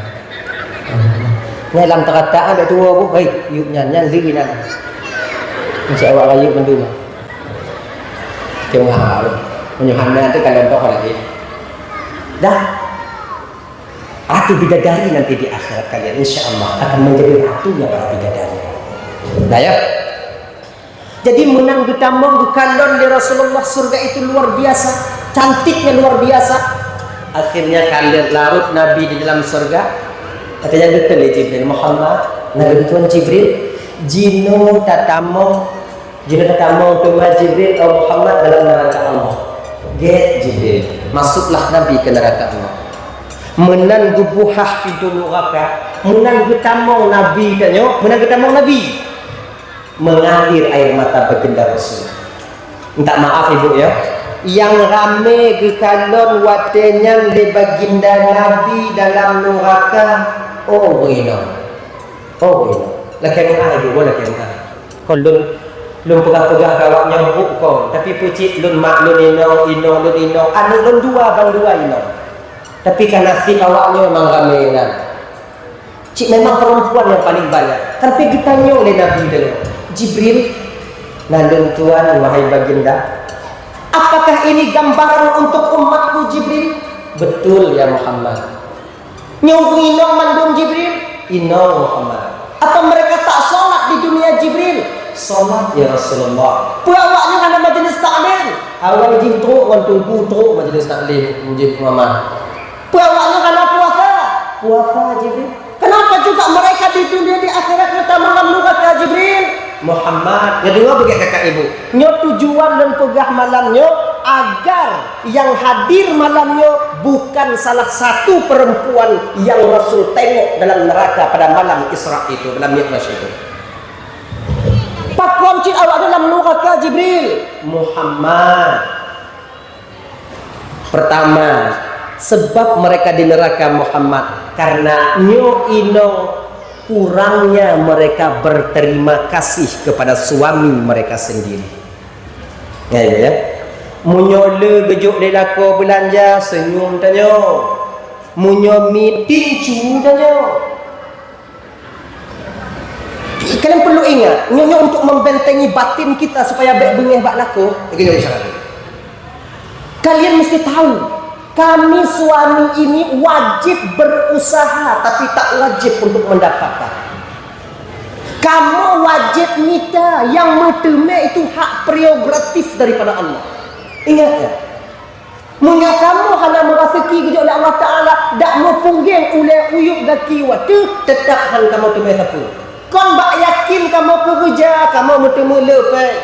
Nyan lam teuratak ada dua buh, hei, yuk nyan, nyan lé nyan. Insya Allah rayeuk mandum. Tengok, meunyoe hana tu kalau toh lagi. Dah. Ratu bidadari nanti di akhirat kalian, insya Allah akan menjadi ratunya para bidadari. Dah ya. Jadi meunan geutamong geukalon lé Rasulullah, surga itu luar biasa, cantiknya luar biasa. Akhirnya kalon larot Nabi di dalam surga. Katanya geukheun lé Jibril, "Muhammad, na lôn tuan Jibril, jinoe tatamong, jinoe tatamong teuma Jibril, oh Muhammad, dalam neraka Allah." Gét Jibril, masuklah Nabi ke neraka Allah. Meunan geubuhah pintoe nuraka, meunan geutamong Nabi tanyoe, meunan geutamong Nabi. Mengalir air mata baginda Rasul. Minta maaf ibu ya. Yang ramé geukalon watée nyan lé baginda Nabi dalam nuraka. Oh, inong. Oh, inong. Lakée meu'ah ibu, lakée meu'ah. Kon lôn, lôn peugah-peugah keu awak nyan brok kon, tapi peucit lôn mak lôn inong, inong lôn inong, aneuk lôn dua ban dua inong. Tapi ka nasib awak nyoe memang ramé nyan. Cit memang perempuan yang paling banyak. Kan pi geutanyong lé Nabi tadi, "Jibril, na lôn tuan, wahai baginda, apakah ini gambaran untuk umatku, Jibril?" "Betul, ya Muhammad." "Nyoe inong mandum, Jibril?" "Inong, Muhammad." "Apa mereka tak sholat di dunia, Jibril?" "Sholat, ya Rasulullah." "Peue awak nyoe hana majelis taklim?" "Awai jih trok ngon teungku trok majelis taklim, Jibril, Muhammad." "Peue awak nyoe hana puasa?" "Puasa, Jibril." "Kenapa juga mereka di dunia, di akhirat, geutamong lam nuraka, Jibril?" "Muhammad, nyoe deungoe beugét kakak ibu. Nyoe tujuan lôn peugah malam nyoe agar yang hadir malam nyoe bukan salah satu perempuan yang Rasul tengok dalam neraka pada malam Isra itu, dalam Mi'raj itu." "Pakon cit awak dalam nuraka, Jibril?" "Muhammad, pertama, sebab mereka di neraka, Muhammad, karena nyoe inong kurangnya mereka berterima kasih kepada suami mereka sendiri." Ya, ya, ya. Meunyoe le geujok lé lakoe beulanja, senyum tanyoe. Meunyoe miet, tincu tanyoe. Kalian perlu ingat, nyoe, nyoe untuk membentengi batin kita supaya bék beungéh bak lakoe. Lagèe nyoe misalnya. Kalian mesti tahu, kami suami ini wajib berusaha, tapi tak wajib untuk mendapatkan. Kamoe wajéb mita, nyang meuteumé itu hak prerogatif daripada Allah. Ingat ya, meunyoe kamoe hana meuraseuki geujok lé Allah Taala, dak meupeugét ulèe uyueb gaki watèe, teutap hán kamoe teumé sapeue. Kon bak yakin kamoe keureuja, kamoe meuteumé leupée.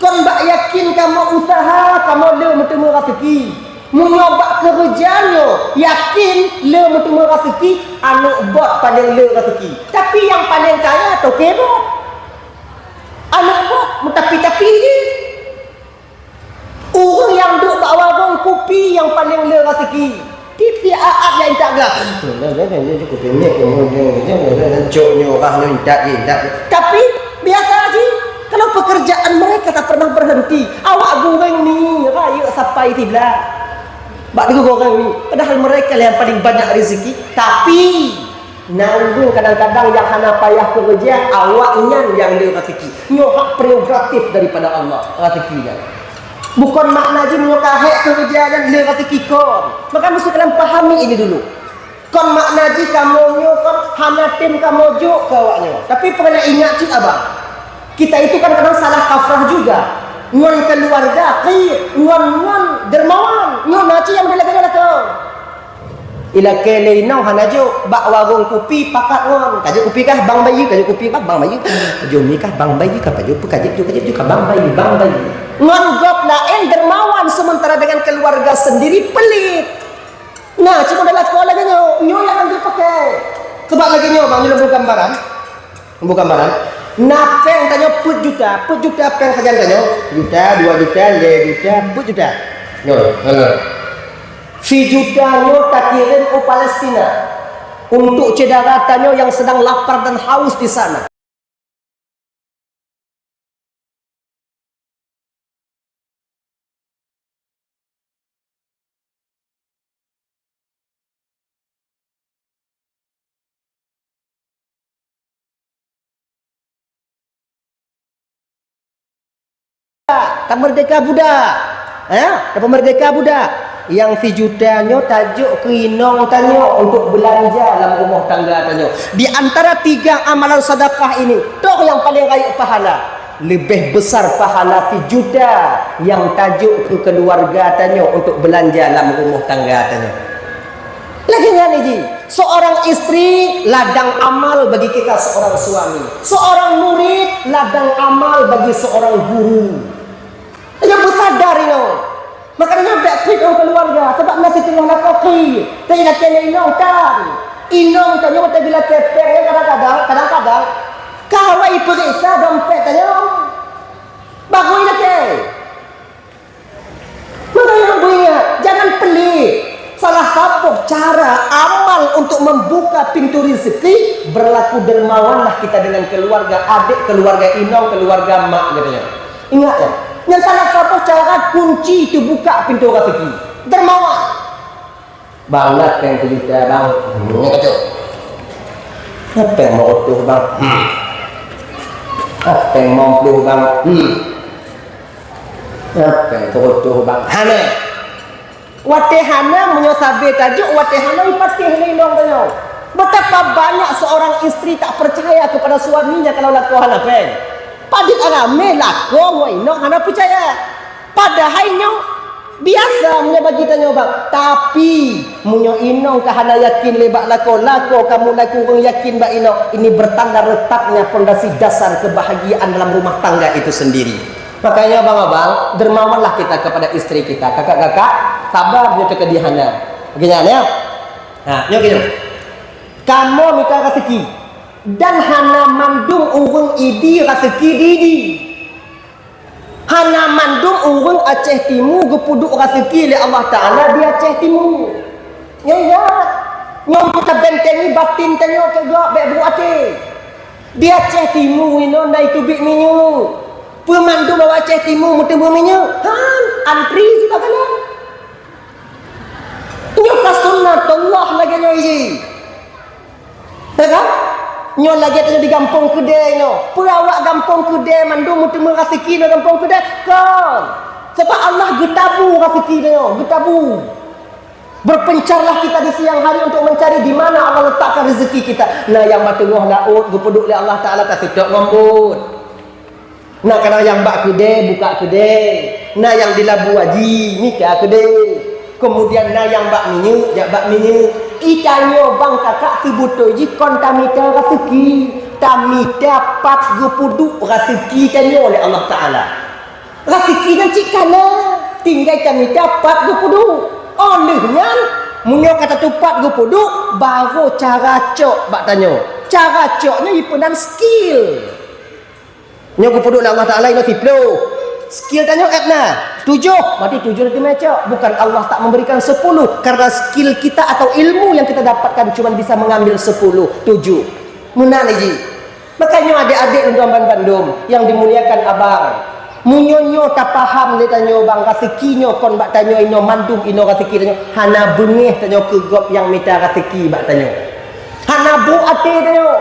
Kon bak yakin kamoe useuha, kamoe le meuteumé raseuki. Meunyoe bak keureuja nyoe yakin le meuteumé raseuki, aneuk bot paleng le raseuki. Tapi nyang paleng kaya toke bot. Aneuk bot meutapi-tapi jih. Ureueng nyang duek bak warong kupi nyang paleng le raseuki. Tiep-tiep aat nyang intat glah. Cok nyoe, kah nyoe intat, intat. Tapi, biasa jih, kalau pekerjaan mereka tak pernah berhenti, awak gureng mi, rayeuk sampai siblah. Bak teugureng mi, padahal mereka yang paling banyak rezeki, tapi, na ureueng kadang-kadang nyang hana payah keureuja, awak nyan nyang le rezeki. Nyoe hak prerogatif daripada Allah, rezeki nyan. Bukon makna jih meunyoe ka hék keureuja nyan le rezeki kon. Maka meusti kalian pahami ini dulu. Kon makna jih kamoe nyoe kon hana tem kamoe jok keu awak nyoe. Tapi peureulée ingat cit abang. Kita itu kadang-kadang salah kafrah juga. Ngon keluarga, qit, ngon, ngon dermawan, ngon na cit nyang bela-bela lakoe. Ilakée lé inong hana jok, bak warong kupi pakat ngon. Ka jok kupi kah, Bang Bayu? Ka jok kupi kah, Bang Bayu? Ka jok mi kah, Bang Bayu? Ka jok, ka jok, ka jok, ka jok, ka Bang Bayu, Bang Bayu. Ngon gob laén dermawan, sementara dengan keluarga sendiri pelit. Nah, cuma dah lakoe lagée nyoe, nyoe nyang hana jipakai. Sebab lagée nyoe, Bang, nyoe lôn bri gambaran. Bukan barang. Na péng tanyoe peuet juta, peuet juta péng sajan tanyoe. Juta, dua juta, lhée juta, peuet juta. Nyoe, ha. Sijuta nyoe takirém u Palestina untuk syedara tanyoe nyang sedang lapar dan haus di sana. Tameurdeka budak. Eh, tapeumerdeka budak. Nyang sijuta nyoe tajok keu inong tanyoe untuk beulanja lam rumoh tangga tanyoe. Di antara tiga amalan sedekah ini, toh nyang paleng rayeuk pahala? Leubeh besar pahala sijuta nyang tajok keu keuluwarga tanyoe untuk beulanja lam rumoh tangga tanyoe. Lagée nyan jih, seorang istri ladang amal bagi kita seorang suami, seorang murid ladang amal bagi seorang guru. Tanyoe beusadar inoe. Maka tanyoe bèk kriet ngon keuluwarga, sabab na siteungoh lakoe kriet. Tapi lakèe lé inong tan. Inong tanyoe watèe geulakèe pèng nyan kadang-kadang, kadang-kadang ka awai peuriksa dompet tanyoe. Baru ilakèe. Maka nyoe beuingat, jangan pelit. Salah saboh cara amal untuk membuka pintu rezeki, berlaku dermawanlah kita dengan keluarga, adik, keluarga inong, keluarga mak, katanya. Ingat ya, nyan salah saboh cara kunci teubuka pintu rezeki. Dermawan. Bang, na pèng sijuta, Bang. Hmm, nyoe kacok. Na pèng lhèe reutôh, Bang. Hmm. Na pèng limong ploh, Bang. Hmm. Na pèng sireutôh, Bang. Hana. Watèe hana, meunyoe sabé tajok, watèe hana ipatéh lé inong tanyoe. Betapa banyak seorang istri tak percaya kepada suaminya kalau lakoe hana pèng. Padit ramé lakoe ngon inong hana peucaya. Padahai nyoe biasa meunyoe bagi tanyoe, Bang. Tapi, meunyoe inong ka hana yakin lé bak lakoe, lakoe ka mulai kureueng yakin bak inong, ini bertanda retaknya pondasi dasar kebahagiaan dalam rumah tangga itu sendiri. Makanya, abang-abang, dermawanlah kita kepada istri kita. Kakak-kakak, sabar meunyoe teukeudi hana. Geuhnyan, ya? Ha, nyoe geuhnyan. Kamoe mita raseuki, dan hana mandum ureueng idi raseuki di idi. Hana mandum ureueng Aceh Timu geupeuduek raseuki lé Allah Taala di Aceh Timu. Nyan, nyoe meutabénténgi batin tanyoe keu gob, bèk brôk até. Di Aceh Timu inoe na iteubiet minyeuk. Peue mandum awak Aceh Timu meuteumé minyeuk? Han, antri sibagoe. Nyoe ka sunnatullah lagèe nyoe jih. Ya kan? Nyoe lagèe tanyoe di gampông keudè nyoe. Peue awak gampông keudè mandum meuteumé raseuki nyoe gampông keudè? Kon. Sabab Allah geutabu raseuki tanyoe, geutabu. Berpencarlah kita di siang hari untuk mencari di mana Allah letakkan rezeki kita. Na nyang bak teungoh laôt geupeuduek lé Allah Taala taseutôt ngon bot. Na kadang nyang bak keudè, buka keudè. Na nyang di Labu Aji, mita keudè. Kemudian na nyang bak minyeuk, jak bak minyeuk. Di tanyoe bang kakak seubeutôi jih kon tamita raseuki. Tamita pat geupeuduek raseuki tanyoe lé Allah Taala. Raseuki nyan cit ka na, tinggai tamita pat geupeuduek. Óh lheueh nyan, meunyoe ka tateupat geupeuduek, barô cara cok bak tanyoe. Cara cok nyan jipeunan skill. Nyoe geupeuduek lé Allah Taala inoe siploh. Skill tanyoe ék na tujoh, berarti tujoh laju meucok. Bukan Allah tak memberikan sepuluh, karena skill kita atau ilmu yang kita dapatkan cuma bisa mengambil sepuluh, tujuh. Meunan ji. Makanya adik-adik lôn tuan bandum yang dimuliakan abang, meunyoe nyoe tapaham lé tanyoe bang, raseuki nyoe kon bak tanyoe inoe, mandum inoe raseuki tanyoe, hana beungéh tanyoe keu gob nyang mita raseuki bak tanyoe. Hana brok até tanyoe.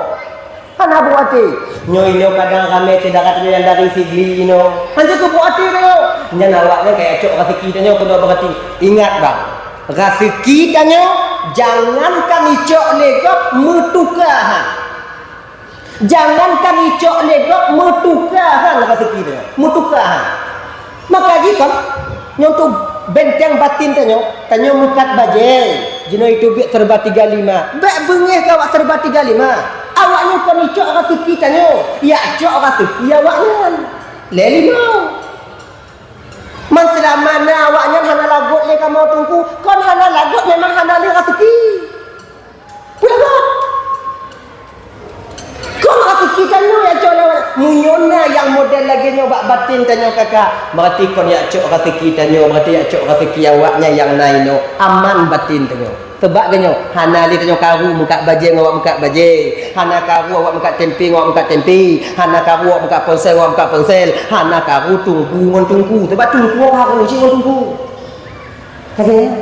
Hana brok até. Nyoe inoe kadang ramé syedara tanyoe nyang dari Sigli inoe. Hanjeuet keu brok até tanyoe. Nyan awaknyan ka cok raseuki tanyoe keunoe, berarti ingat bang, raseuki tanyoe jangankan icok lé gob, meutuka han. Jangankan icok lé gob, meutuka han raseuki tanyoe. Meutuka han. Maka jikon nyoe tu benteng batin tanyoe, tanyoe meukat bajée, jinoe itu biet serba tiga lima. Bék beungéh keu awak serba tiga lima. Awaknyan kon icok raseuki tanyoe, yak cok raseuki awaknyan. Lé limong. Man seulama na awaknyan hana lagot lé kamoe teungku, kon hana lagot memang hana lé raseuki. Peue lagot? Kon raseuki tanyoe yak cok lé awak. Meunyoe na nyang model lagée nyoe bak batin tanyoe kakak, berarti kon yak cok raseuki tanyoe, berarti yak cok raseuki awaknyan nyang na inoe, aman batin tanyoe. Sabab geutanyoe hana lé tanyoe karu meukat bajée ngon awak meukat bajée, hana karu awak meukat tempe ngon awak meukat tempe, hana karu awak meukat ponsel ngon awak meukat ponsel, hana karu teungku ngon teungku. Sabab teungku karu cit ngon teungku. Ka lagée nyan.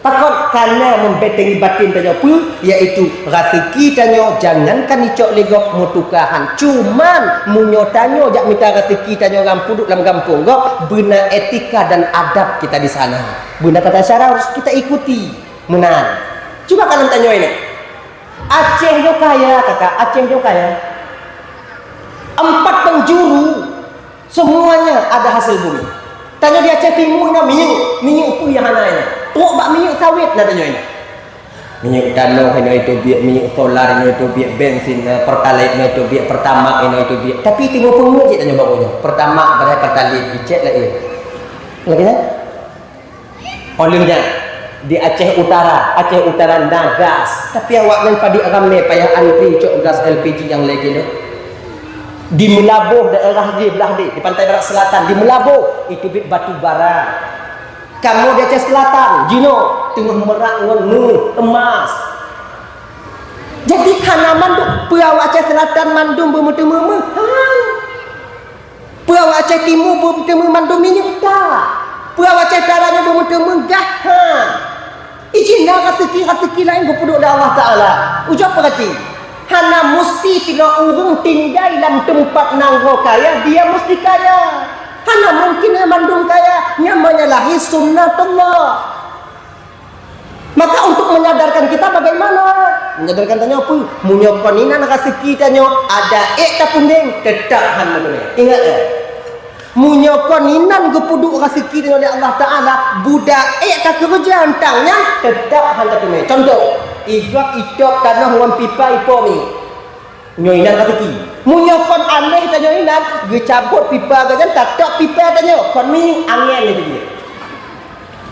Pakon? Karena membentengi batin tanyoe peue? Yaitu raseuki tanyoe jangankan icok lé gob, meutuka han. Cuman meunyoe tanyoe jak mita raseuki tanyoe lam peuduek lam gampông gob, beuna etika dan adab kita di sana. Beuna tata cara harus kita ikuti. Meunan. Cuba kalon tanyoe ini. Aceh nyoe kaya, kakak. Aceh nyoe kaya. Empat penjuru semuanya ada hasil bumi. Tanyoe di Aceh Timu na minyeuk, minyeuk peue nyang hana inoe. Trok bak minyeuk sawit na tanyoe inoe. Minyeuk tanoh inoe itu biet, minyeuk solar inoe itu biet, bensin, eh, Pertalite inoe itu biet, Pertamax inoe itu biet. Tapi Timu peungeuet cit tanyoe baroe nyoe. Pertamax, padahai Pertalite, icek laén. Lagée nyan? Óh lheueh nyan, di Aceh Utara, Aceh Utara na gas, tapi awaknyan padit ramé payah antri cok gas L P G nyang lhée kilo. Di Meulaboh daerah jih blah deh, di Pantai Barat Selatan, di Meulaboh, itu biet batu bara. Kamoe di Aceh Selatan, jinoe teungoh meurak ngon meuh, emas. Jadi hana mandum, peue awak Aceh Selatan mandum beumeuteumé meuh? Han. Peue awak Aceh Timu beumeuteumé mandum minyeuk? Ka. Peue awak Aceh Utara nyoe beumeuteumé gah? Ha. Ijih na raseuki-raseuki laén geupeuduek lé Allah Taala. Ujoe peurati, hana musti sidroe ureuëng tinggai lam teumpat nanggroe kaya, dia musti kaya. Hana mungkin mandum kaya, nyan menyalahi sunnatullah. Maka untuk menyadarkan kita bagaimana? Menyadarkan tanyoe peue? Meunyoe kon inan raseuki tanyoe, ada ék tapundeng, teutap han meuteumé. Ingat ya. Meunyoe kon inan geupeuduek raseuki tanyoe lé Allah Taala, budak ék takeureuja tang nyan, teutap han tateumé. Contoh, igob itôb tanoh ngon pipa ipo mi. Nyoe inan raseuki. Meunyoe kon aléh tanyoe inan, geucabot pipa geuh nyan, tatôb pipa tanyoe, kon mi angén lé tanyoe.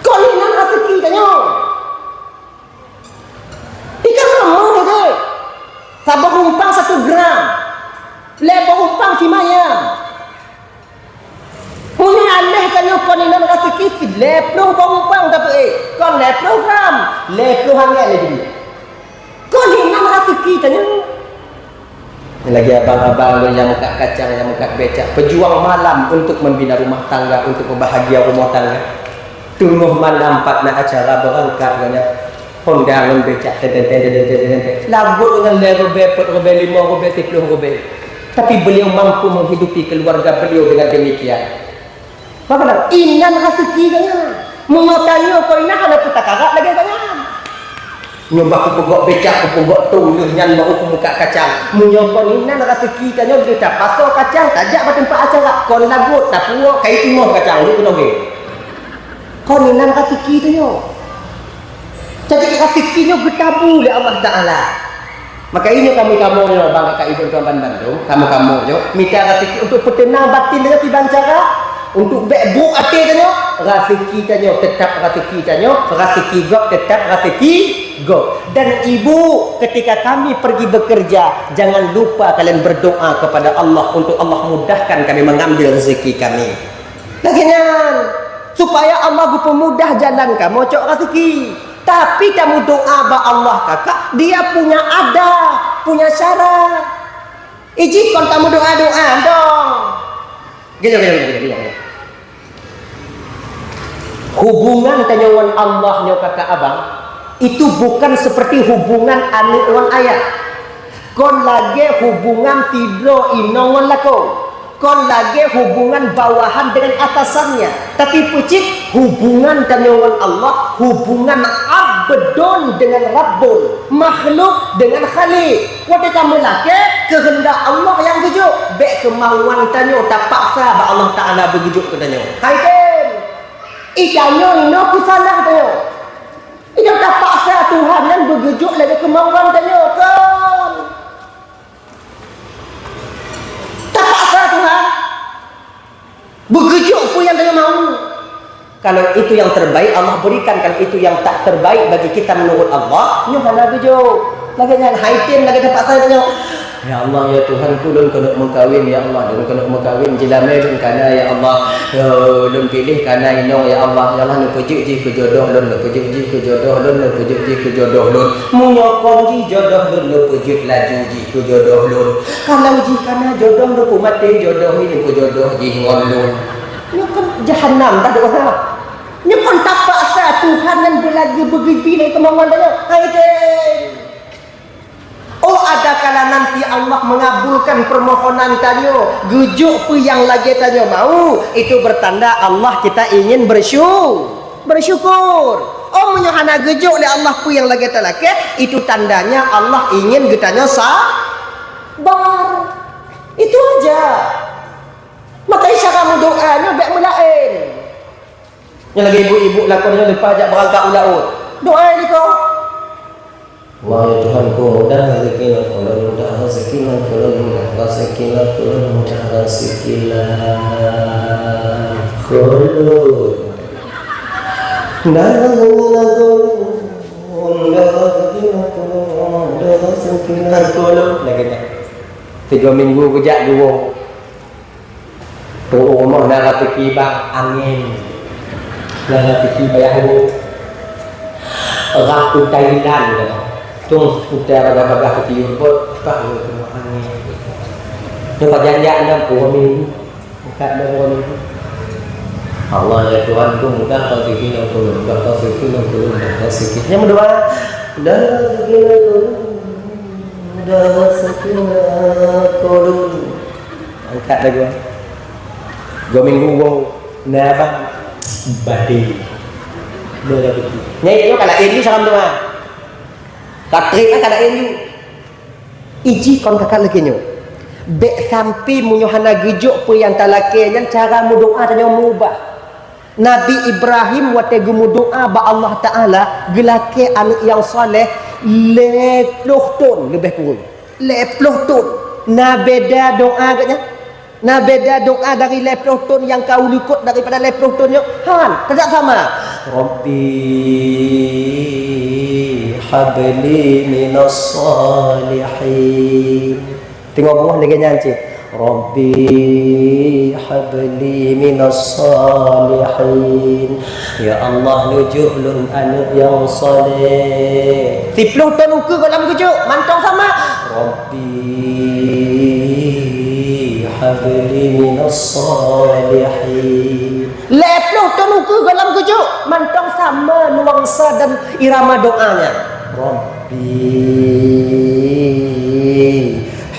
Kon inan raseuki tanyoe. Ikan ramah lé. Saboh umpang satu gram. Lhée boh umpang simayam. Meunyoe aléh tanyoe kon inan raseuki, lhée ploh boh umpang tapeuék, kon lhée ploh gram, lhée ploh angén lé jeuet. Kon inan raseuki tanyoe. Lagi abang-abang lôn nyang meukat kacang, nyang meukat becak, pejuang malam untuk membina rumah tangga, untuk membahagia rumah tangga. Teungoh malam pat na acara beurangkat geuh nyan. Honda ngon becak, teng, teng, teng. Lagot ngon lhée ribée, peuet ribée, limong ribée, siploh ribée. Tapi beliau mampu menghidupi keluarga beliau dengan demikian. Maka inan raseuki geuh nyan. Meunyoe tanyoe kon inan hana peutakarat lagée geuh nyan. Nyoe bah kupeugok becak, kupeugok tong lheueh nyan baru kumeukat kacang. Meunyoe kon inan raseuki tanyoe, lheueh tapasoe kacang, tajak bak teumpat acara. Kon lagot, tapuwok, kayée timoh kacang, lheueh keunoe. Kon inan raseuki tanyoe. Jadi raseuki nyoe geutabu lé Allah Taala. Maka inyoe kamoe-kamoe nyoe bang kakak ibu tuan bandum, kamoe-kamoe nyoe mita raseuki untuk peuteunang batin tanyoe kiban cara, untuk bék brok até tanyoe, raseuki tanyoe teutap raseuki tanyoe, raseuki gob teutap raseuki Go. Dan ibu, ketika kami pergi bekerja, jangan lupa kalian berdoa kepada Allah untuk Allah mudahkan kami mengambil rezeki kami. Lagèe nyan, supaya Allah geupeumudah jalan kamoe cok rezeki. Tapi kamoe doa bak Allah kakak, dia punya adab, punya syarat. Iji kon kamoe doa-doa dong. Gini, gini, gini, gini, gini. Hubungan tanyoe ngon Allah nyoe kakak abang, itu bukan seperti hubungan aneuk ngon ayah. Kon lagèe hubungan sidroe inong ngon lakoe. Kon lagèe hubungan bawahan dengan atasannya. Tapi peucit hubungan tanyoe ngon Allah, hubungan abdun dengan rabbun, makhluk dengan khaliq. Watèe kamoe lakèe, keuheundak Allah nyang geujok, bèk keumauan tanyoe tapaksa bak Allah Taala beugeujok keu tanyoe. Hai tem! Itanyoe inoe peusalah tanyoe. Itanyoe tapaksa Tuhan nyan beugeujok lagèe keumauan tanyoe, kon? Tapaksa Tuhan. Beugeujok peue nyang tanyoe mau. Kalau itu yang terbaik, Allah berikan. Kalau itu yang tak terbaik bagi kita menurut Allah, nyoe hana geujok. Lagèe nyan, hai tem lagèe tapaksa tanyoe. Ya Allah, ya Tuhanku, lôn keuneuk meukawen, ya Allah, lôn keuneuk meukawen, jeulamé lôn kana, ya Allah. Ya, lôn piléh kana inong, ya Allah. Ya Allah, neupeujeuet jih keu jodoh lôn, neupeujeuet jih keu jodoh lôn, neupeujeuet jih keu jodoh lôn. Meunyoe kon jih jodoh lôn, neupeujeuet laju jih keu jodoh lôn. Kalau jih kana jodoh lôn, peumaté jodoh nyoe keu jodoh jih ngon lôn. Nyoe kan jahanam dah doa. Nyoe kan tapaksa Tuhan nyan beulagèe beugeuti lé keumauan tanyoe. Hai tem! Oh, ada kala nanti Allah mengabulkan permohonan tanyoe, geujok peue nyang lagèe tanyoe mau, itu bertanda Allah kita ingin bersyu-, bersyukur. Oh, meunyoe hana geujok lé Allah peue nyang lagèe talakèe, itu tandanya Allah ingin geutanyoe sabar. Itu aja. Maka cara meudoa nyoe bèk meulaén. Nyoe lagèe ibu-ibu lakoe nyoe leupah jak beurangkat u laôt. Doa nyoe ko. Wahai Tuhanku, mudah rezeki lôn, mudah rezeki lôn, mudah rezeki lôn, mudah rezeki lôn. Mudah rezeki lôn, mudah rezeki lôn, mudah rezeki lôn. Lagèe nyan. Tiga minggu geujak geuwoe. Tu'oh rumoh na raseuki bang, angén. Na raseuki payah lôn. Rab u Thailand, tung utai bagah-bagah keu tiyueng bot, bah lôn rumoh angén. Nyoe pajan jak na dua minggu. Dekat na dua minggu. Allah ya Tuhanku, mudah rezeki lôn keu lôn, mudah rezeki lôn keu lôn, mudah rezeki. Nyan meudoa, mudah rezeki lôn keu lôn, mudah rezeki lôn keu lôn. Angkat lagu. Dua minggu woe na bang, badé. Dua lagu. Nyan nyoe ka laén ju salam doa. Ka trép kan ka laén ju. Iji kon kakak lagèe nyoe. Bèk sampai meunyoe hana geujok peue nyang talakèe nyan cara meudoa tanyoe meubah. Nabi Ibrahim watèe geumeudoa bak Allah Taala, geulakèe aneuk nyang saleh lhèe ploh thôn leubeh kureueng. Lhèe ploh thôn. Na beda doa geuh nyan? Na beda doa dari lhèe ploh thôn nyang ka u likot daripada lhèe ploh thôn nyoe? Han, tidak sama. Rabbi habli minas salihin. Teungoh beungoh lagèe nyan cit. Rabbi habli minas salihin. Ya Allah, neujok lôn aneuk nyang saleh. Siploh thôn ukeue gohlom geujok, mantong sama. Rabbi habli minas salihin. Lhèe ploh thôn ukeue gohlom geujok, mantong sama nuansa dan irama doanya. Rabbi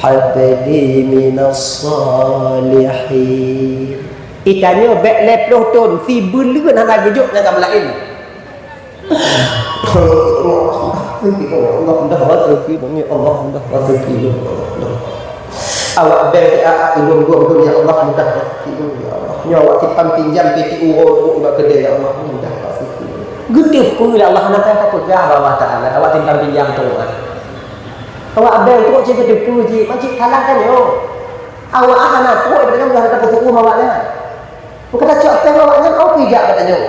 habli minas salihin. Itanyoe bèk lhèe ploh thôn, sibuleuen hana geujok nyang ka meulaén. Allah mudah rezeki lôn, ya Allah mudah rezeki lôn, ya Allah. Awak bèk, a, a, ilôn gom lôn, ya Allah mudah rezeki lôn, ya Allah. Nyoe awak simpan pinjam piti uroe bak keudè, ya Allah mudah rezeki lôn. Geuteupeue lé Allah, hana ka peugah bak Allah Taala, awak simpan pinjam tu. Awak bèk trok cit geuteupeue cit, macam kalang kan nyoe. Awak hana trok, ibarat kata ka peuhukum awak nyan. Bukan tacok péng awak nyan, oh, pijak kata nyoe.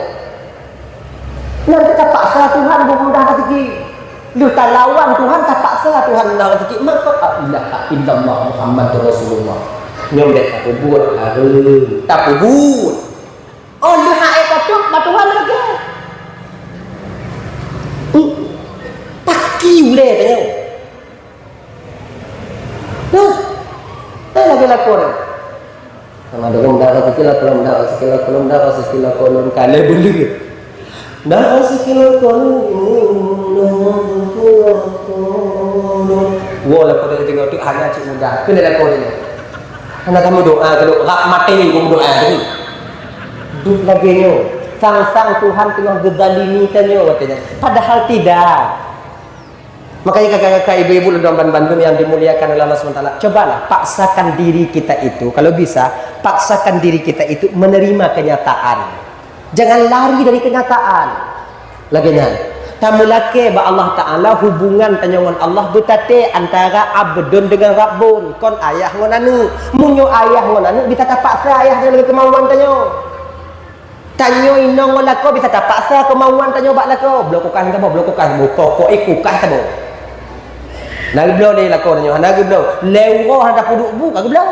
Nyan teuka paksa Tuhan beumudah rezeki. Lheueh talawan Tuhan, tapaksa Tuhan na rezeki, maka la ilaha illallah Muhammadur Rasulullah. Nyoe bèk tapeubuet hareuem, tapeubuet. Oh, lheueh hana patot, bak Tuhan lagèe. Hmm. Paki ulèe tanyoe. Nah, eh, lagèe lakoe nyan. Sama dengan dah rezeki lakoe, dah rezeki lakoe, dah rezeki lakoe, lôn kalon buleuen. Dah rezeki lakoe, woe lakoe dari tengok tu hana cit mudah. Kena lakoe dia. Hana kamu doa kalau rap mati kamu doa tu. Duk lagèe nyoe. Sang-sang Tuhan teungoh geuzalimi tanyoe katanya. Padahal tidak. Makanya kakak-kakak, ibu-ibu, lôn tuan bandum yang dimuliakan oleh Allah subhanahu wa taala, cobalah paksakan diri kita itu, kalau bisa, paksakan diri kita itu menerima kenyataan. Jangan lari dari kenyataan. Lagèe nyan. Tameulakèe bak Allah Taala, hubungan tanyoe ngon Allah beutaté antara abdun dengan rabbun, kon ayah ngon aneuk. Meunyoe ayah ngon aneuk bisa tapaksa ayah nyan lagèe keumauan tanyoe. Tanyoe inong ngon lakoe bisa tapaksa keumauan tanyoe bak lakoe. Bloe kulkas saboh, bloe kulkas saboh. Pokok jih kulkas saboh. Na geubloe lé lakoe tanyoe, hana geubloe. Lhèe uroe hana tapeuduek bu, ka geubloe.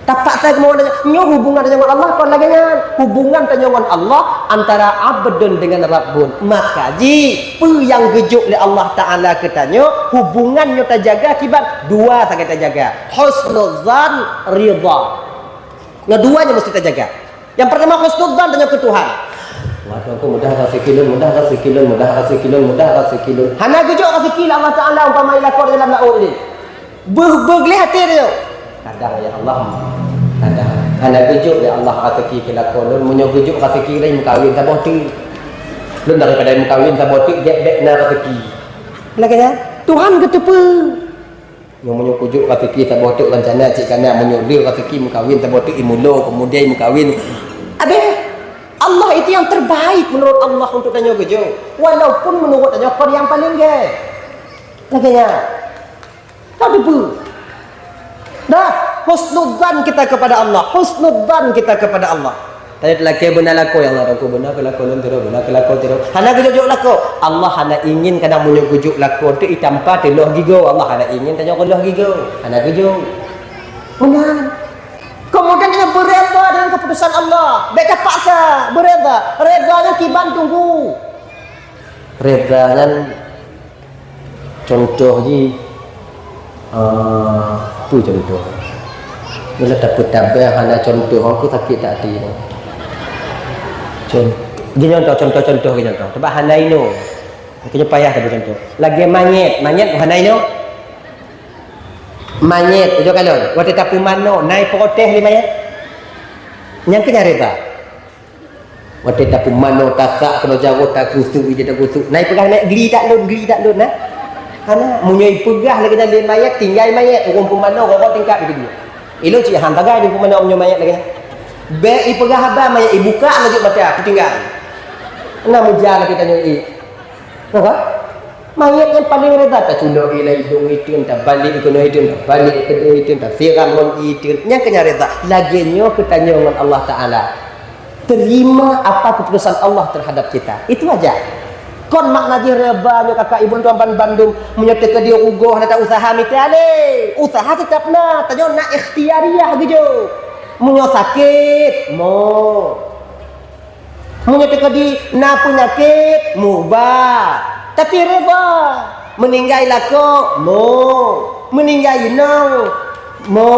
Tapaksa keumauan tanyoe. Nyoe hubungan tanyoe ngon Allah kon lagèe nyan. Hubungan tanyoe ngon Allah antara abdun dengan rabbun. Maka jih, peue nyang geujok lé Allah Taala keu tanyoe, hubungan nyoe tajaga kiban dua sagai tajaga. Husnuzan, ridha. Nyoe dua nyoe meusti tajaga. Nyang peurtama, husnuzan tanyoe keu Tuhan. Wah, Tuhanku, mudah raseuki lôn, mudah raseuki lôn, mudah raseuki lôn, mudah raseuki lôn. Hana geujok raseuki lé Allah Taala umpama lakoe dalam laôt nyan. Beuh, beuh gleh até tanyoe. Kadang, ya Allah, kadang hana geujok lé Allah raseuki keu lakoe lôn, meunyoe geujok raseuki lôn meukawen saboh teuk. Lôn daripada meukawen saboh teuk, gèt bèk na raseuki. Lagèe nyan, Tuhan geuteupeue. Nyoe meunyoe kujok raseuki saboh teuk rencana cit kana, meunyoe le raseuki meukawen saboh teuk imulo, kemudian meukawen. Abéh, Allah itu yang terbaik menurut Allah untuk tanyoe geujok. Walaupun menurut tanyoe kon nyang paleng gèt. Lagèe nyan. Ka teupeue. Dah, husnudzan kita kepada Allah. Husnudzan kita kepada Allah. Tadi lakèe beuna lakoe, ya Allah, aku beuna keu lakoe lôn tiroe, beuna keu lakoe tiroe. Hana geujok-jok lakoe. Allah hana ingin kadang meunyoe geujok lakoe tu itampa teuloh gigoe. Allah hana ingin tanyoe teuloh gigoe. Hana geujok. Meunan. Kemudian dia bereda dengan keputusan Allah. Bèk tapaksa, bereda. Reda nyan kiban tunggu. Reda nyan Contoh jih, eh, peue contoh? Bila tapeutabah hana contoh, aku sakét that até. Con-, geuh contoh, contoh, contoh geuh contoh. Coba hana inoe. Keuneuk payah tapeucontoh. Lagèe manyét, manyét hana inoe. Manyét, ujoe kalon. Watèe tapeumanoe, na iprotes lé manyét. Nyang keu nyan reda. Watèe tapeumanoe tasak keunoe jaroe takusuk ija takusuk. Na ipeugah manyét gli that lôn, gli that lôn, na? Hana. Meunyoe ipeugah lagèe nyan lé manyét, tinggai manyét, ureueng peumanoe rot tingkat di keudua. Ilôn cit han sagai di peumanoe meunyoe manyét lagèe nyan. Bèk ipeugah haba manyét ibuka laju mata, kutinggai. Na meujan lagèe tanyoe i. Napa? Manyét nyan paleng reda, taculok i lam idong iteun, tabalek keunoe iteun, tabalek keunoe iteun, tasiram ngon iteun. Nyan keuh nyan reda. Lagèe nyoe keuh tanyoe ngon Allah Taala. Terima apa keputusan Allah terhadap kita. Itu aja. Kon makna jih reda nyoe kakak ibu tuan ban bandum, meunyoe teukeudi rugoh hana ta-usaha mita lé. Usaha tetap na, tanyoe na ikhtiyariyah geujok. Meunyoe sakét, mo. Meunyoe teukeudi na peunyakét, mubat. Tapi reda. Meuninggai lakoe, mo. Meuninggai inong, mo.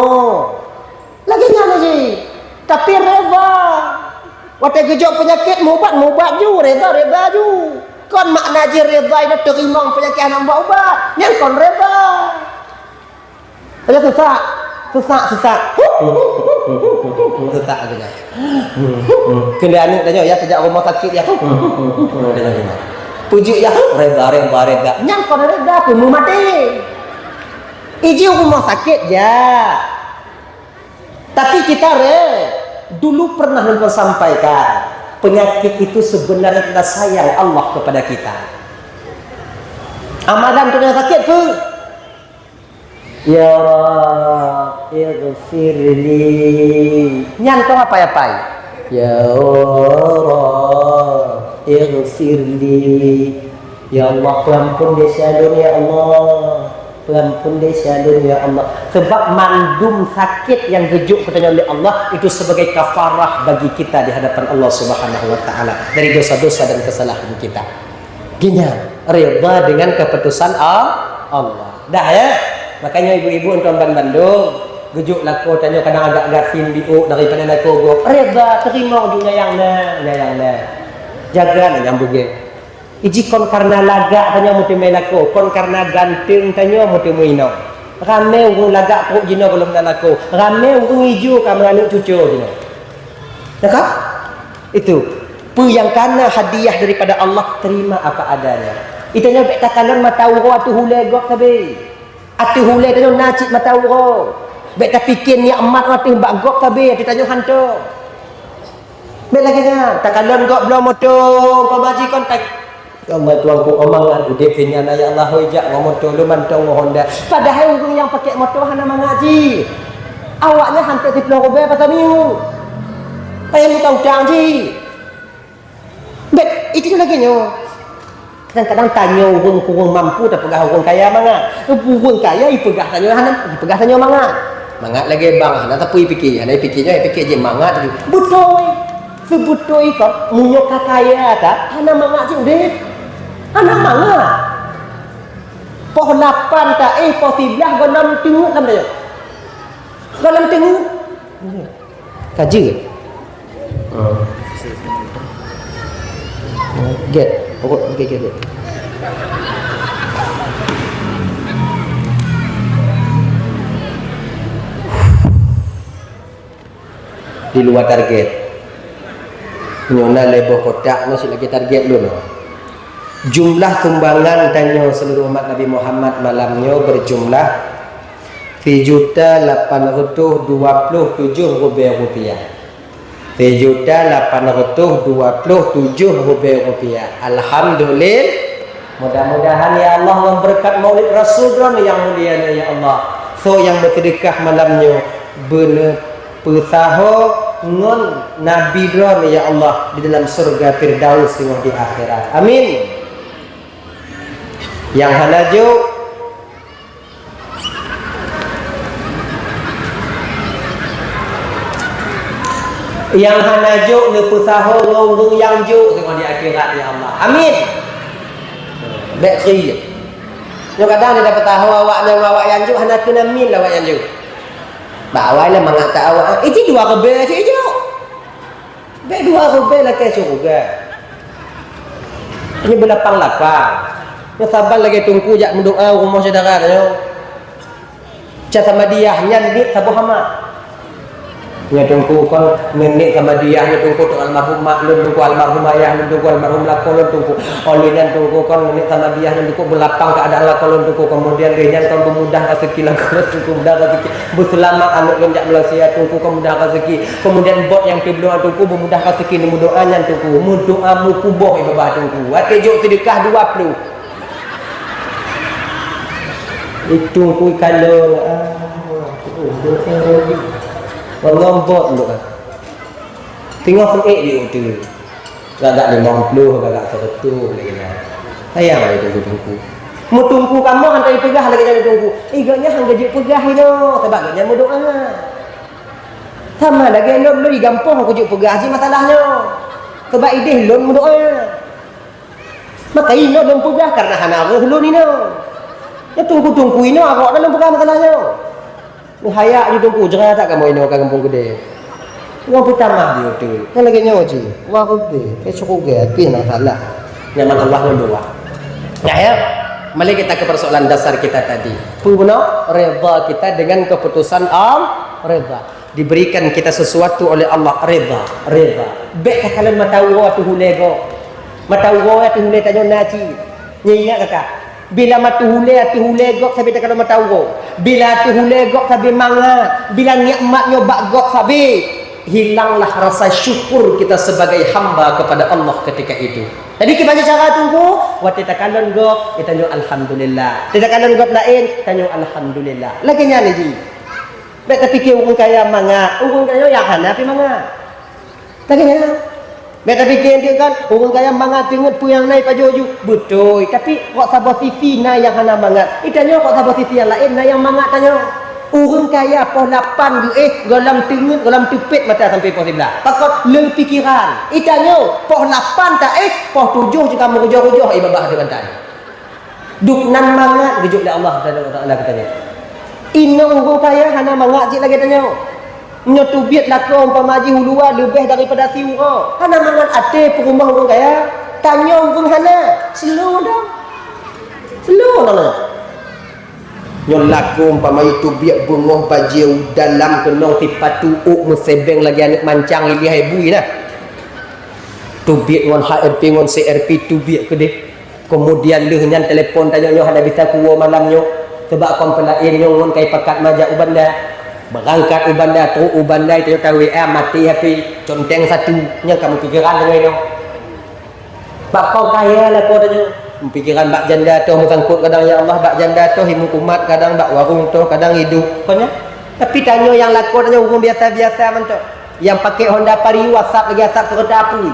Lagèe nyan jih. Tapi reda. Watèe geujok peunyakét, mubat, mubat ju, reda, reda ju. Kon makna jih reda nyoe teurimong peunyakét hana mubat-ubat. Nyan kon reda. Aja sesak. Sesak, sesak. Sesak aja. Keuneuk aneuk tanyoe ya, tajak rumoh sakét ya. Peujeuet ya, reda, reda, reda. Nyang kon reda keuh meumaté. Ijih rumoh sakét ya. Tapi kita re-, dulu pernah lôn sampaikan, penyakit itu sebenarnya tanda sayang Allah kepada kita. Amalan tu yang sakit tu, "Ya Rabb, ighfirli." Nyan tong apai-apai. "Ya Rabb, ighfirli." Ya Allah, peuampun desya lôn, ya Allah. Peuampun desya lôn, ya Allah. Sebab mandum sakét nyang geujok keu tanyoe lé Allah, itu sebagai kafarah bagi kita di hadapan Allah Subhanahu wa Taala dari dosa-dosa dan kesalahan kita. Geuhnyan, ridha dengan keputusan Al-, Allah. Dah, ya? Makanya ibu-ibu, tuan-tuan bandum, geujok lakoe tanyoe kadang agak gasien biôk daripada lakoe gob. Ridha, teurimong ju nyang na, nyang na. Jaga na nyang beugét. Iji kon karena lagak tanyoe meuteumé lakoe, kon karena ganteng tanyoe meuteumé inong. Ramé ureuëng lagak trok jinoe gohlom na lakoe, ramé ureuëng ijo ka meuaneuk cucoe jinoe. Ya kan? Itu. Peue nyang kana hadiah daripada Allah, terima apa adanya. Itanyoe bék takalon mata uroe ateueh ulée gob sabe. Ateueh ulée tanyoe na cit mata uroe. Bék tapike nikmat ateueh bak gob sabe, ateueh tanyoe hantom. Bék lagée nyan, takalon gob bloe moto, umpama jih kon tak. Ya Allah, Tuhanku, oh mangat udeb sinyan, ya Allah, hôi jak ngon moto lôn mantong ngon Honda. Padahai ureuëng nyang pakai moto hana mangat jih. Awaknyan hantom siploh rubée pasamiu. Payah mita utang jih. Bék, itu lagée nyoe. Kadang-kadang tanyoe ureuëng kureueng mampu tapeugah ureuëng kaya mangat. Ureuëng kaya ipeugah tanyoe hana, ipeugah tanyoe mangat. Mangat lagée bang, hana sapeue ipike, hana ipike nyoe, ipike jih mangat. Beutôi. Seubeutôi kon, meunyoe ka kaya that, hana mangat cit udeb. Hana mangat. Poh lapan taéh, poh siblaih gohlom teungeut lam dayah. Gohlom teungeut. Ka jeuet. Oh. Gét. Pokok gét, gét, gét. Di luwa target. Nyoe na lhée boh kotak, nyoe sit lagée target lôn. Jumlah sumbangan tanyoe seluruh umat Nabi Muhammad malam nyoe berjumlah sijuta lapan ratus dua puluh tujuh ribée rupiah. Sijuta lapan ratus dua puluh tujuh ribée rupiah. Alhamdulillah. Mudah-mudahan, ya Allah, ngon beureukat Maulid Rasul Droeneuh nyang mulia nyoe, ya Allah, soe nyang meuseudeukah malam nyoe beuneuh peusaho ngon Nabi Droeneuh, ya Allah, di dalam syurga Firdaus singoh di akhirat. Amin. Nyang hana jok, nyang hana jok neupeusaho ngon ureuëng nyang jok singoh di akhirat, ya Allah. Amin. Bék kheun. Nyoe kadang di dapat tahu awak nyang awak nyang jok hana keunan min lah awak nyang jok. Bak awai lah mangat tak awak. Iji dua ribée cit jok. Bék dua ribée lakée syeuruga. Nyoe beulapang-lapang. Nyoe saban lagée teungku jak meudoa rumoh syedara nyoe. Ca Samadiyah nyan niet saboh amat. Nyoe teungku kon niet Samadiyah, nyoe teungku almarhum mak lôn, teungku almarhum ayah lôn, teungku almarhum lakoe lôn teungku. Óh lheueh nyan teungku kon niet Samadiyah nyan teungku beulapang keuadaan lakoe lôn teungku. Keumudian lheueh nyan kon beumudah raseuki lakoe lôn teungku, mudah raseuki. Beuseulamat aneuk lôn jak Malaysia teungku, kon mudah raseuki. Keumudian bot nyang teubloe teungku beumudah raseuki, neumeudoa nyan teungku. Meudoa meukuboh ié babah teungku. Watée jok seudeukah dua ploh. Itu kui kalon, ah, wallah bot tu kan. Teungoh peuék di uteue. Gagak limong ploh, gagak seratus lagi dah. Sayang lagi teungku-teungku. Meuteungku kamoe hana ipeugah lagi dari teungku. Ih, gobnyan hana jeuet peugah inoe, sabab gobnyan meudoa. Sama lagée lôn, lôn di gampông kujeuet peugah jih masalah nyoe. Sabab ideh lôn meudoa. Maka inoe lôn peugah karena hana roh lôn inoe. Nyoe teungku-teungku inoe awaknyan lôn peugah masalah nyoe. Neuhayak ju teungku, jeuet that kamoe inoe ka gampông keudeh. Ngon peutamah di uteue. Kan lagée nyoe cit. Wah, oke. Ka syukur ge, tapi na salah. Nyaman Allah lôn dua. Ya, ya. Mari kita ke persoalan dasar kita tadi. Peue bunoe? Redha kita dengan keputusan Allah. Redha. Diberikan kita sesuatu oleh Allah, redha, redha. Bék takalon mata uroe ateueh ulée gob. Mata uroe ateueh ulée tanyoe na cit. Nyoe ingat kakak, bila mata ulée ateueh ulée gob sabe takalon mata uroe. Bila ateueh ulée gob sabe mangat, bila nikmat nyoe bak gob sabe, hilanglah rasa syukur kita sebagai hamba kepada Allah ketika itu. Jadi kiban cara teungku, watée takalon gob, tanyoe alhamdulillah. Watée takalon gob laén, tanyoe alhamdulillah. Lagée nyan lé jih. Bék tapike ureuëng kaya mangat, ureuëng kaya nyang hana pih mangat. Lagée nyan. Bèk tapike deuh kan, ureueng kaya mangat teungeut peue nyang na ipajoh ju. Beutôi, tapi rot saboh sisi na nyang hana mangat. Itanyoe rot saboh sisi nyang laén na nyang mangat tanyoe. Ureueng kaya poh lapan geuéh, gohlom teungeut, gohlom teupet mata sampoe poh siblaih. Pakon? Le pikeran. Itanyoe poh lapan taéh, poh tujoh cit ka meurujoh-rujoh ié babah di bantai. Duek nan mangat geujok lé Allah Subhanahu wa Taala keu tanyoe. Inong ureueng kaya hana mangat cit lagèe tanyoe. Nyoe teubiet lakoe umpama jih u luwa leubeh daripada siuroe. Hana mangat até peurumoh ureueng kaya. Tanyoe ureueng hana. Slow down. Slow down. Nyoe lakoe umpama jih teubiet beungoh bajèe u dalam keunong sipatu ôk meusebeng lagèe aneuk mancang ilèe hai bui nah. Teubiet ngon H R P ngon C R P teubiet keudéh. Keumudian lheueh nyan telepon tanyoe nyoe hana bisa kuwoe malam nyoe, sabab kon peulaén nyoe ngon kai pakat manjak u banda. Beurangkat u banda, trok u banda, tanyoe ka W A, maté H P, conteng satu, nyang ka meupikeran deungon nyoe. Bak kong kaya lakoe tanyoe, meupikeran bak janda toh meusangkot kadang, ya Allah, bak janda toh imeum umat kadang, bak warong toh kadang iduek, kon nyan. Tapi tanyoe nyang lakoe tanyoe ureueng biasa-biasa mantong. Nyang pakèk Honda Vario asap lagèe asap keureuta apui.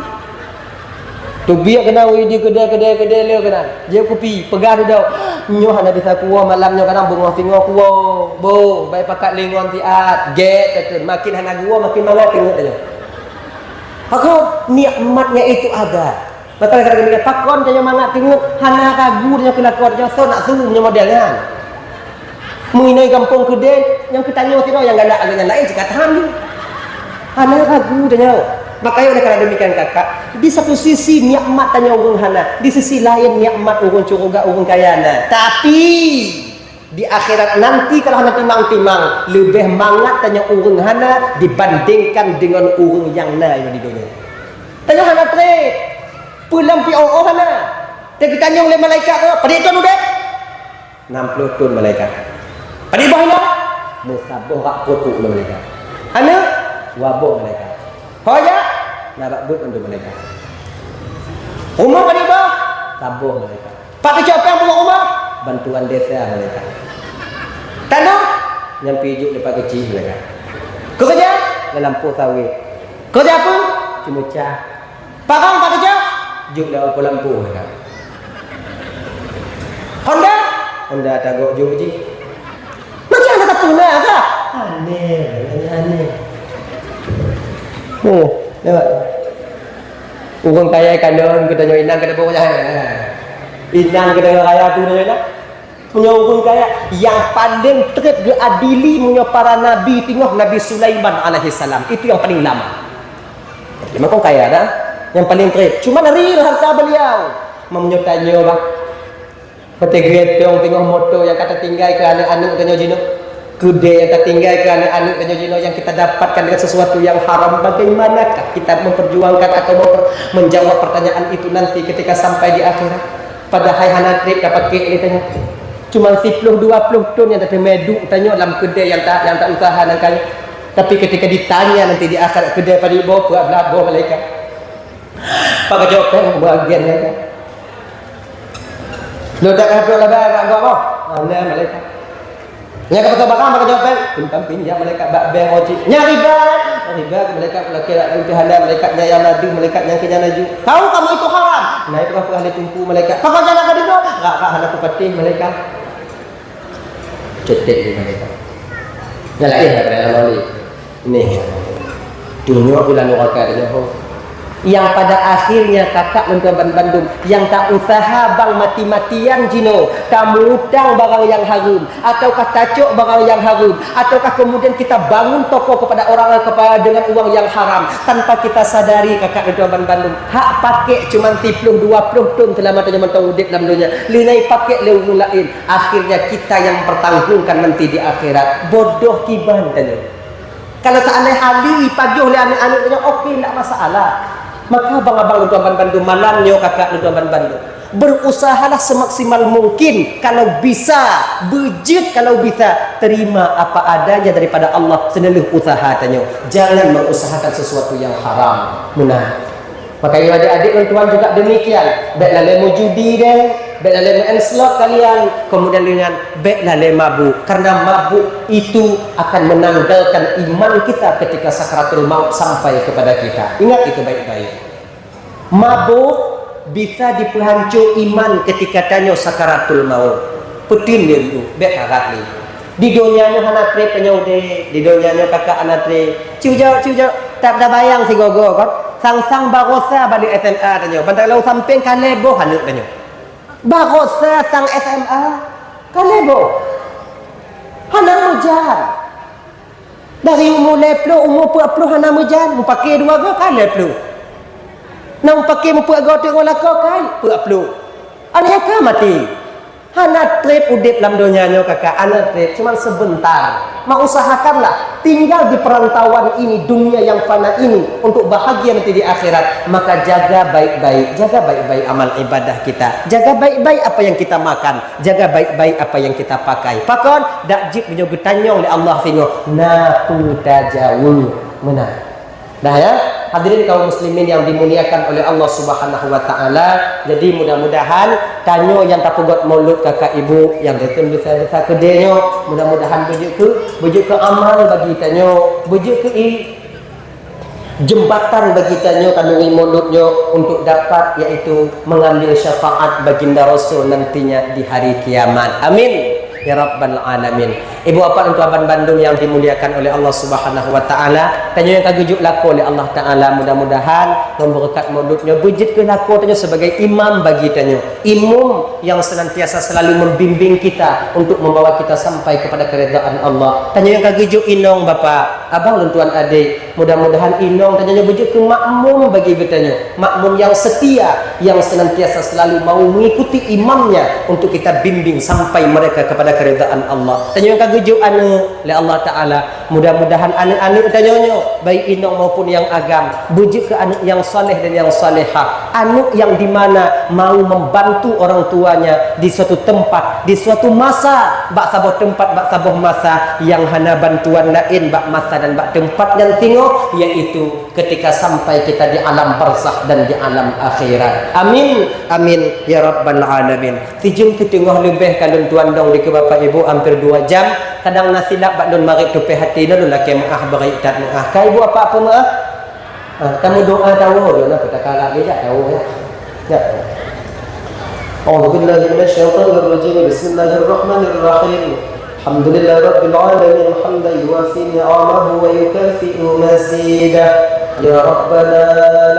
Teubiet keunan u di keudè-keudè-keudè le keunan. Jeuet kupi, peugah dudoe. Nyoe hana bisa kuwoe malam nyoe kadang beungoh singoh kuwoe. Boh, bèk pakat lé ngon siat. Gèt takheun, makin hana geuwoe makin mangat teungeut tanyoe. Pakon? Nikmatnya itu ada. Maka kadang-kadang pakon tanyoe mangat teungeut, hana ragu tanyoe keu lakoe tanyoe soe nak suruh nyoe model nyan. Meuinai gampông keudè nyang keu tanyoe sidroe nyang galak lagèe nyan laén cit ka tahan jih. Hana ragu tanyoe. Maka oleh karena demikian kakak, di satu sisi nikmat tanyoe ureueng hana, di sisi laén nikmat ureueng syeuruga ureueng kaya na. Tapi di akhirat nanti kalau hana timang-timang, leubeh mangat tanyoe ureueng hana dibandingkan deungon ureueng nyang na di donya. Tanyoe hana trép. Peue lam P O O hana. Teuk geutanyong lé malaikat, "Padum thon udép?" Nam ploh thon malaikat. Padum boh inong? Meusaboh rak peuet lé malaikat. Aneuk? Dua boh malaikat. Ho jak? Na bak buet mandum malaikat. Rumoh padum boh? Saboh malaikat. Pat teucok péng peubuet rumoh? Bantuan desa malaikat. Tanoh? Nyan pih jok lé Pak Keuchik malaikat. Keukeurja? Lam lampôh sawét. Keureuja peue? Ceumeucah. Parang pat teucok? Jok lé Pak Lampôh malaikat. Honda? Honda tagok jok jih. Macam mana satu na ka? Aneh, aneh. Oh, lewat. Ureueng kaya kandong geutanyoe inong keu teupeu jahe. Inong geutanyoe raya tu nyoe inong. Meunyoe ureueng kaya, nyang paleng trép geuadili meunyoe para nabi singoh Nabi Sulaiman alaihissalam. Itu yang paling lama. Memang kaya dah. Yang paling trép. Cuma real harta beliau. Meunyoe tanyoe bah. Peuteuguet tong singoh moto nyang ka tatinggai keu aneuk-aneuk tanyoe jinoe. Keudè nyang tatinggai keu aneuk-aneuk tanyoe jinoe nyang kita dapatkan dengan sesuatu yang haram. Bagaimanakah kita memperjuangkan atau memper-, menjawab pertanyaan itu nanti ketika sampai di akhirat? Padahai hana trép tapakék lé tanyoe. Cuma siploh dua ploh thon nyang tateumé duek tanyoe lam keudè nyang ta, nyang ta useuha nangkayeuh. Tapi ketika ditanya nanti di akhirat keudè padum boh, peuet blah boh malaikat. Pakai jawab kan bahagian nyan kan. Lo tak kata laba bak gok boh. Mana malaikat? Nyang ka pasal barang pakai jawab kan? Tentang pinjam malaikat bak bank ojek. Nyang riba. Riba ke malaikat pula kira dan pihak malaikat nyang laju malaikat nyang kena laju. Tahu kamu itu haram. Naik pernah pernah dia tumpu malaikat. Kau jangan kau dengar. Rak rak hana kupatih malaikat. Cetek di malaikat. Nyang lain dah kena lama ni. Nih. Dunia pula nuraka dia nyoho. Yang pada akhirnya kakak lôn tuan bandum, yang tak usaha bang mati-matian jinoe, kamu utang barang yang harum, ataukah tacok barang yang harum, ataukah kemudian kita bangun toko kepada orang kepada dengan uang yang haram tanpa kita sadari kakak lôn tuan bandum, hak pakai cuma siploh dua ploh thon selama tanyoe mantong udép lam dunia, lé na ipakai lé ureueng laén, akhirnya kita yang mempertanggungkan nanti di akhirat. Bodoh kiban tanyoe. Kalau seandai hali ipajoh lé aneuk-aneuk nyoe, oke, ndak masalah. Maka abang-abang lôn tuan bandum malam nyoe kakak lôn tuan bandum. Berusahalah semaksimal mungkin kalau bisa, beujeuet kalau bisa, terima apa adanya daripada Allah seuleuh usaha tanyoe. Jangan mengusahakan sesuatu yang haram. Meunan. Maka, ya adik-adik lôn tuan juga demikian. Bèk lalée meujudi deh, bèk lalée main slot kalian, kemudian dengan bèk lalée mabuk. Karena mabuk itu akan menanggalkan iman kita ketika sakaratul maut sampai kepada kita. Ingat itu baik-baik. Mabök bisa jipeuhanco iman keutika tanyoe sakaratul maut. Peuteun lé, bèk karat lé. Di donya nyoe hana trép tanyoe udép, di donya nyoe kakak hana trép. Cuba, cuba, tak tabayang sigoe-goe kon. Sang-sang baroesa bak aneuk S M A tanyoe, ban takalon sampéng ka lhèe boh aneuk tanyoe. Baroesa sang S M A ka lhèe boh. Hana meujan. Dari umu lhèe ploh, umu peuet ploh hana meujan, mupakè dua goe ka lhèe ploh. Na mupakè mupeuet goe teuk ngon lakoe ka peuet ploh. Aneuk ka maté. Hana trép udép lam donya nyoe kakak, hana trép, cuman sebentar. Maka usahakanlah tinggal di perantauan ini, dunia yang fana ini, untuk bahagia nanti di akhirat. Maka jaga baik-baik, jaga baik-baik amal ibadah kita. Jaga baik-baik apa yang kita makan. Jaga baik-baik apa yang kita pakai. Pakon? Dak jeuet meunyoe geutanyong lé Allah singoh, na peue tajaweueb meunan. Dah ya, hadirin kaum muslimin yang dimuliakan oleh Allah Subhanahu wa taala. Jadi mudah-mudahan tanyoe nyang tapeugöt maulud kakak ibu nyang teuntèe bisa-bisa keudéh nyoe, mudah-mudahan beujeuet keu, beujeuet keu amal bagi tanyoe, beujeuet keu i-, jembatan bagi tanyoe kandungan maulud nyoe untuk dapat, yaitu mengambil syafaat baginda Rasul nantinya di hari kiamat. Amin ya rabbal alamin. Ibu bapak dan tuan bandum yang dimuliakan oleh Allah Subhanahu wa taala, tanyoe nyang ka geujok lakoe lé Allah Taala, mudah-mudahan ngon beureukat maulud nyoe beujeuet keu lakoe tanyoe sebagai imam bagi tanyoe. Imum yang senantiasa selalu membimbing kita untuk membawa kita sampai kepada keridaan Allah. Tanyoe nyang ka geujok inong bapak, abang lôn tuan adék, mudah-mudahan inong tanyoe nyoe beujeuet keu makmum bagi geutanyoe, makmum yang setia, yang senantiasa selalu mau mengikuti imamnya untuk kita bimbing sampai mereka kepada keridaan Allah. Tanyoe nyang ka geujok aneuk lé Allah Taala, mudah-mudahan aneuk-aneuk tanyoe nyoe, baik inong maupun yang agam, beujeuet keu aneuk yang saleh dan yang salehah, aneuk yang di mana mau membantu orang tuanya di suatu tempat, di suatu masa, bak saboh teumpat, bak saboh masa nyang hana bantuan laén bak masa dan bak teumpat nyan singoh, yaitu ketika sampai kita di alam barzakh dan di alam akhirat. Amin, amin ya rabbal alamin. Sijeuem siteungoh leubeh ka lôn tuan dong dikeue bapak ibu, hampir dua jam. Kadang na silap bak lôn marit tupéh até, lôn lakèe meu'ah, bri that meu'ah. Ka ibu bapak peumeu'ah? Ah, kamoe doa tawoe lôn, na peue takala, bèk jak tawoe, ya. Ya. أعوذ بالله من الشيطان الرجيم. بسم الله الرحمن الرحيم. الحمد لله رب العالمين، حمدا يوافي نعمه ويكافئ مزيده. يا ربنا،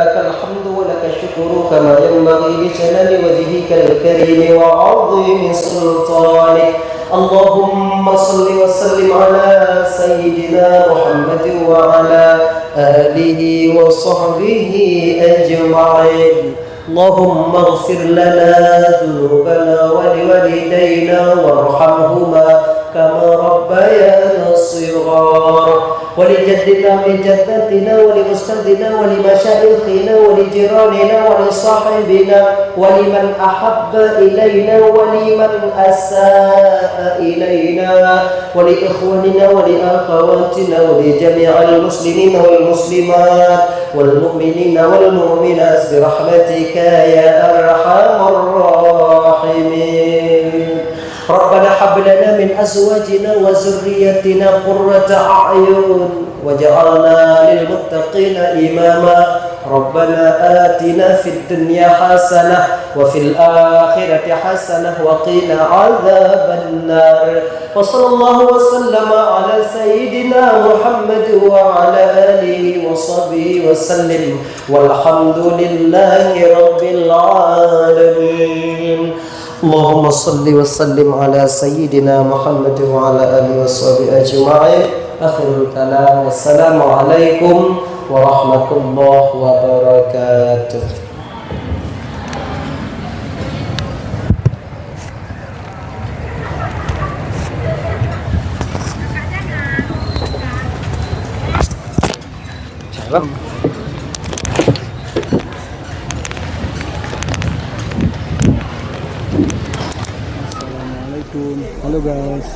لك الحمد ولك الشكر، كما ينبغي لجلال وجهك الكريم وعظيم سلطانك. اللهم صل وسلم على سيدنا محمد وعلى آله وصحبه أجمعين. اللهم اغفر لنا ذنوبنا ولوالدينا وارحمهما كما ربيانا صغارا، ولجدنا ولجدتنا ولأستاذنا ولمشايخنا ولجيراننا ولصاحبنا ولمن أحب إلينا ولمن أساء إلينا ولإخواننا ولأخواتنا ولجميع المسلمين والمسلمات والمؤمنين والمؤمنات برحمتك يا أرحم الراحمين. ربنا هب لنا من أزواجنا وذرياتنا قرة أعين واجعلنا للمتقين إماما. ربنا آتنا في الدنيا حسنة وفي الآخرة حسنة وقنا عذاب النار. وصلى الله وسلم على سيدنا محمد وعلى آله وصحبه وسلم. والحمد لله رب العالمين. اللهم صل وسلم على سيدنا محمد وعلى آله وصحبه أجمعين. آخر الكلام، والسلام عليكم ورحمة الله وبركاته. Salam. Assalamualaikum. Halo guys,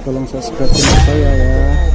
tolong subscribe channel saya ya.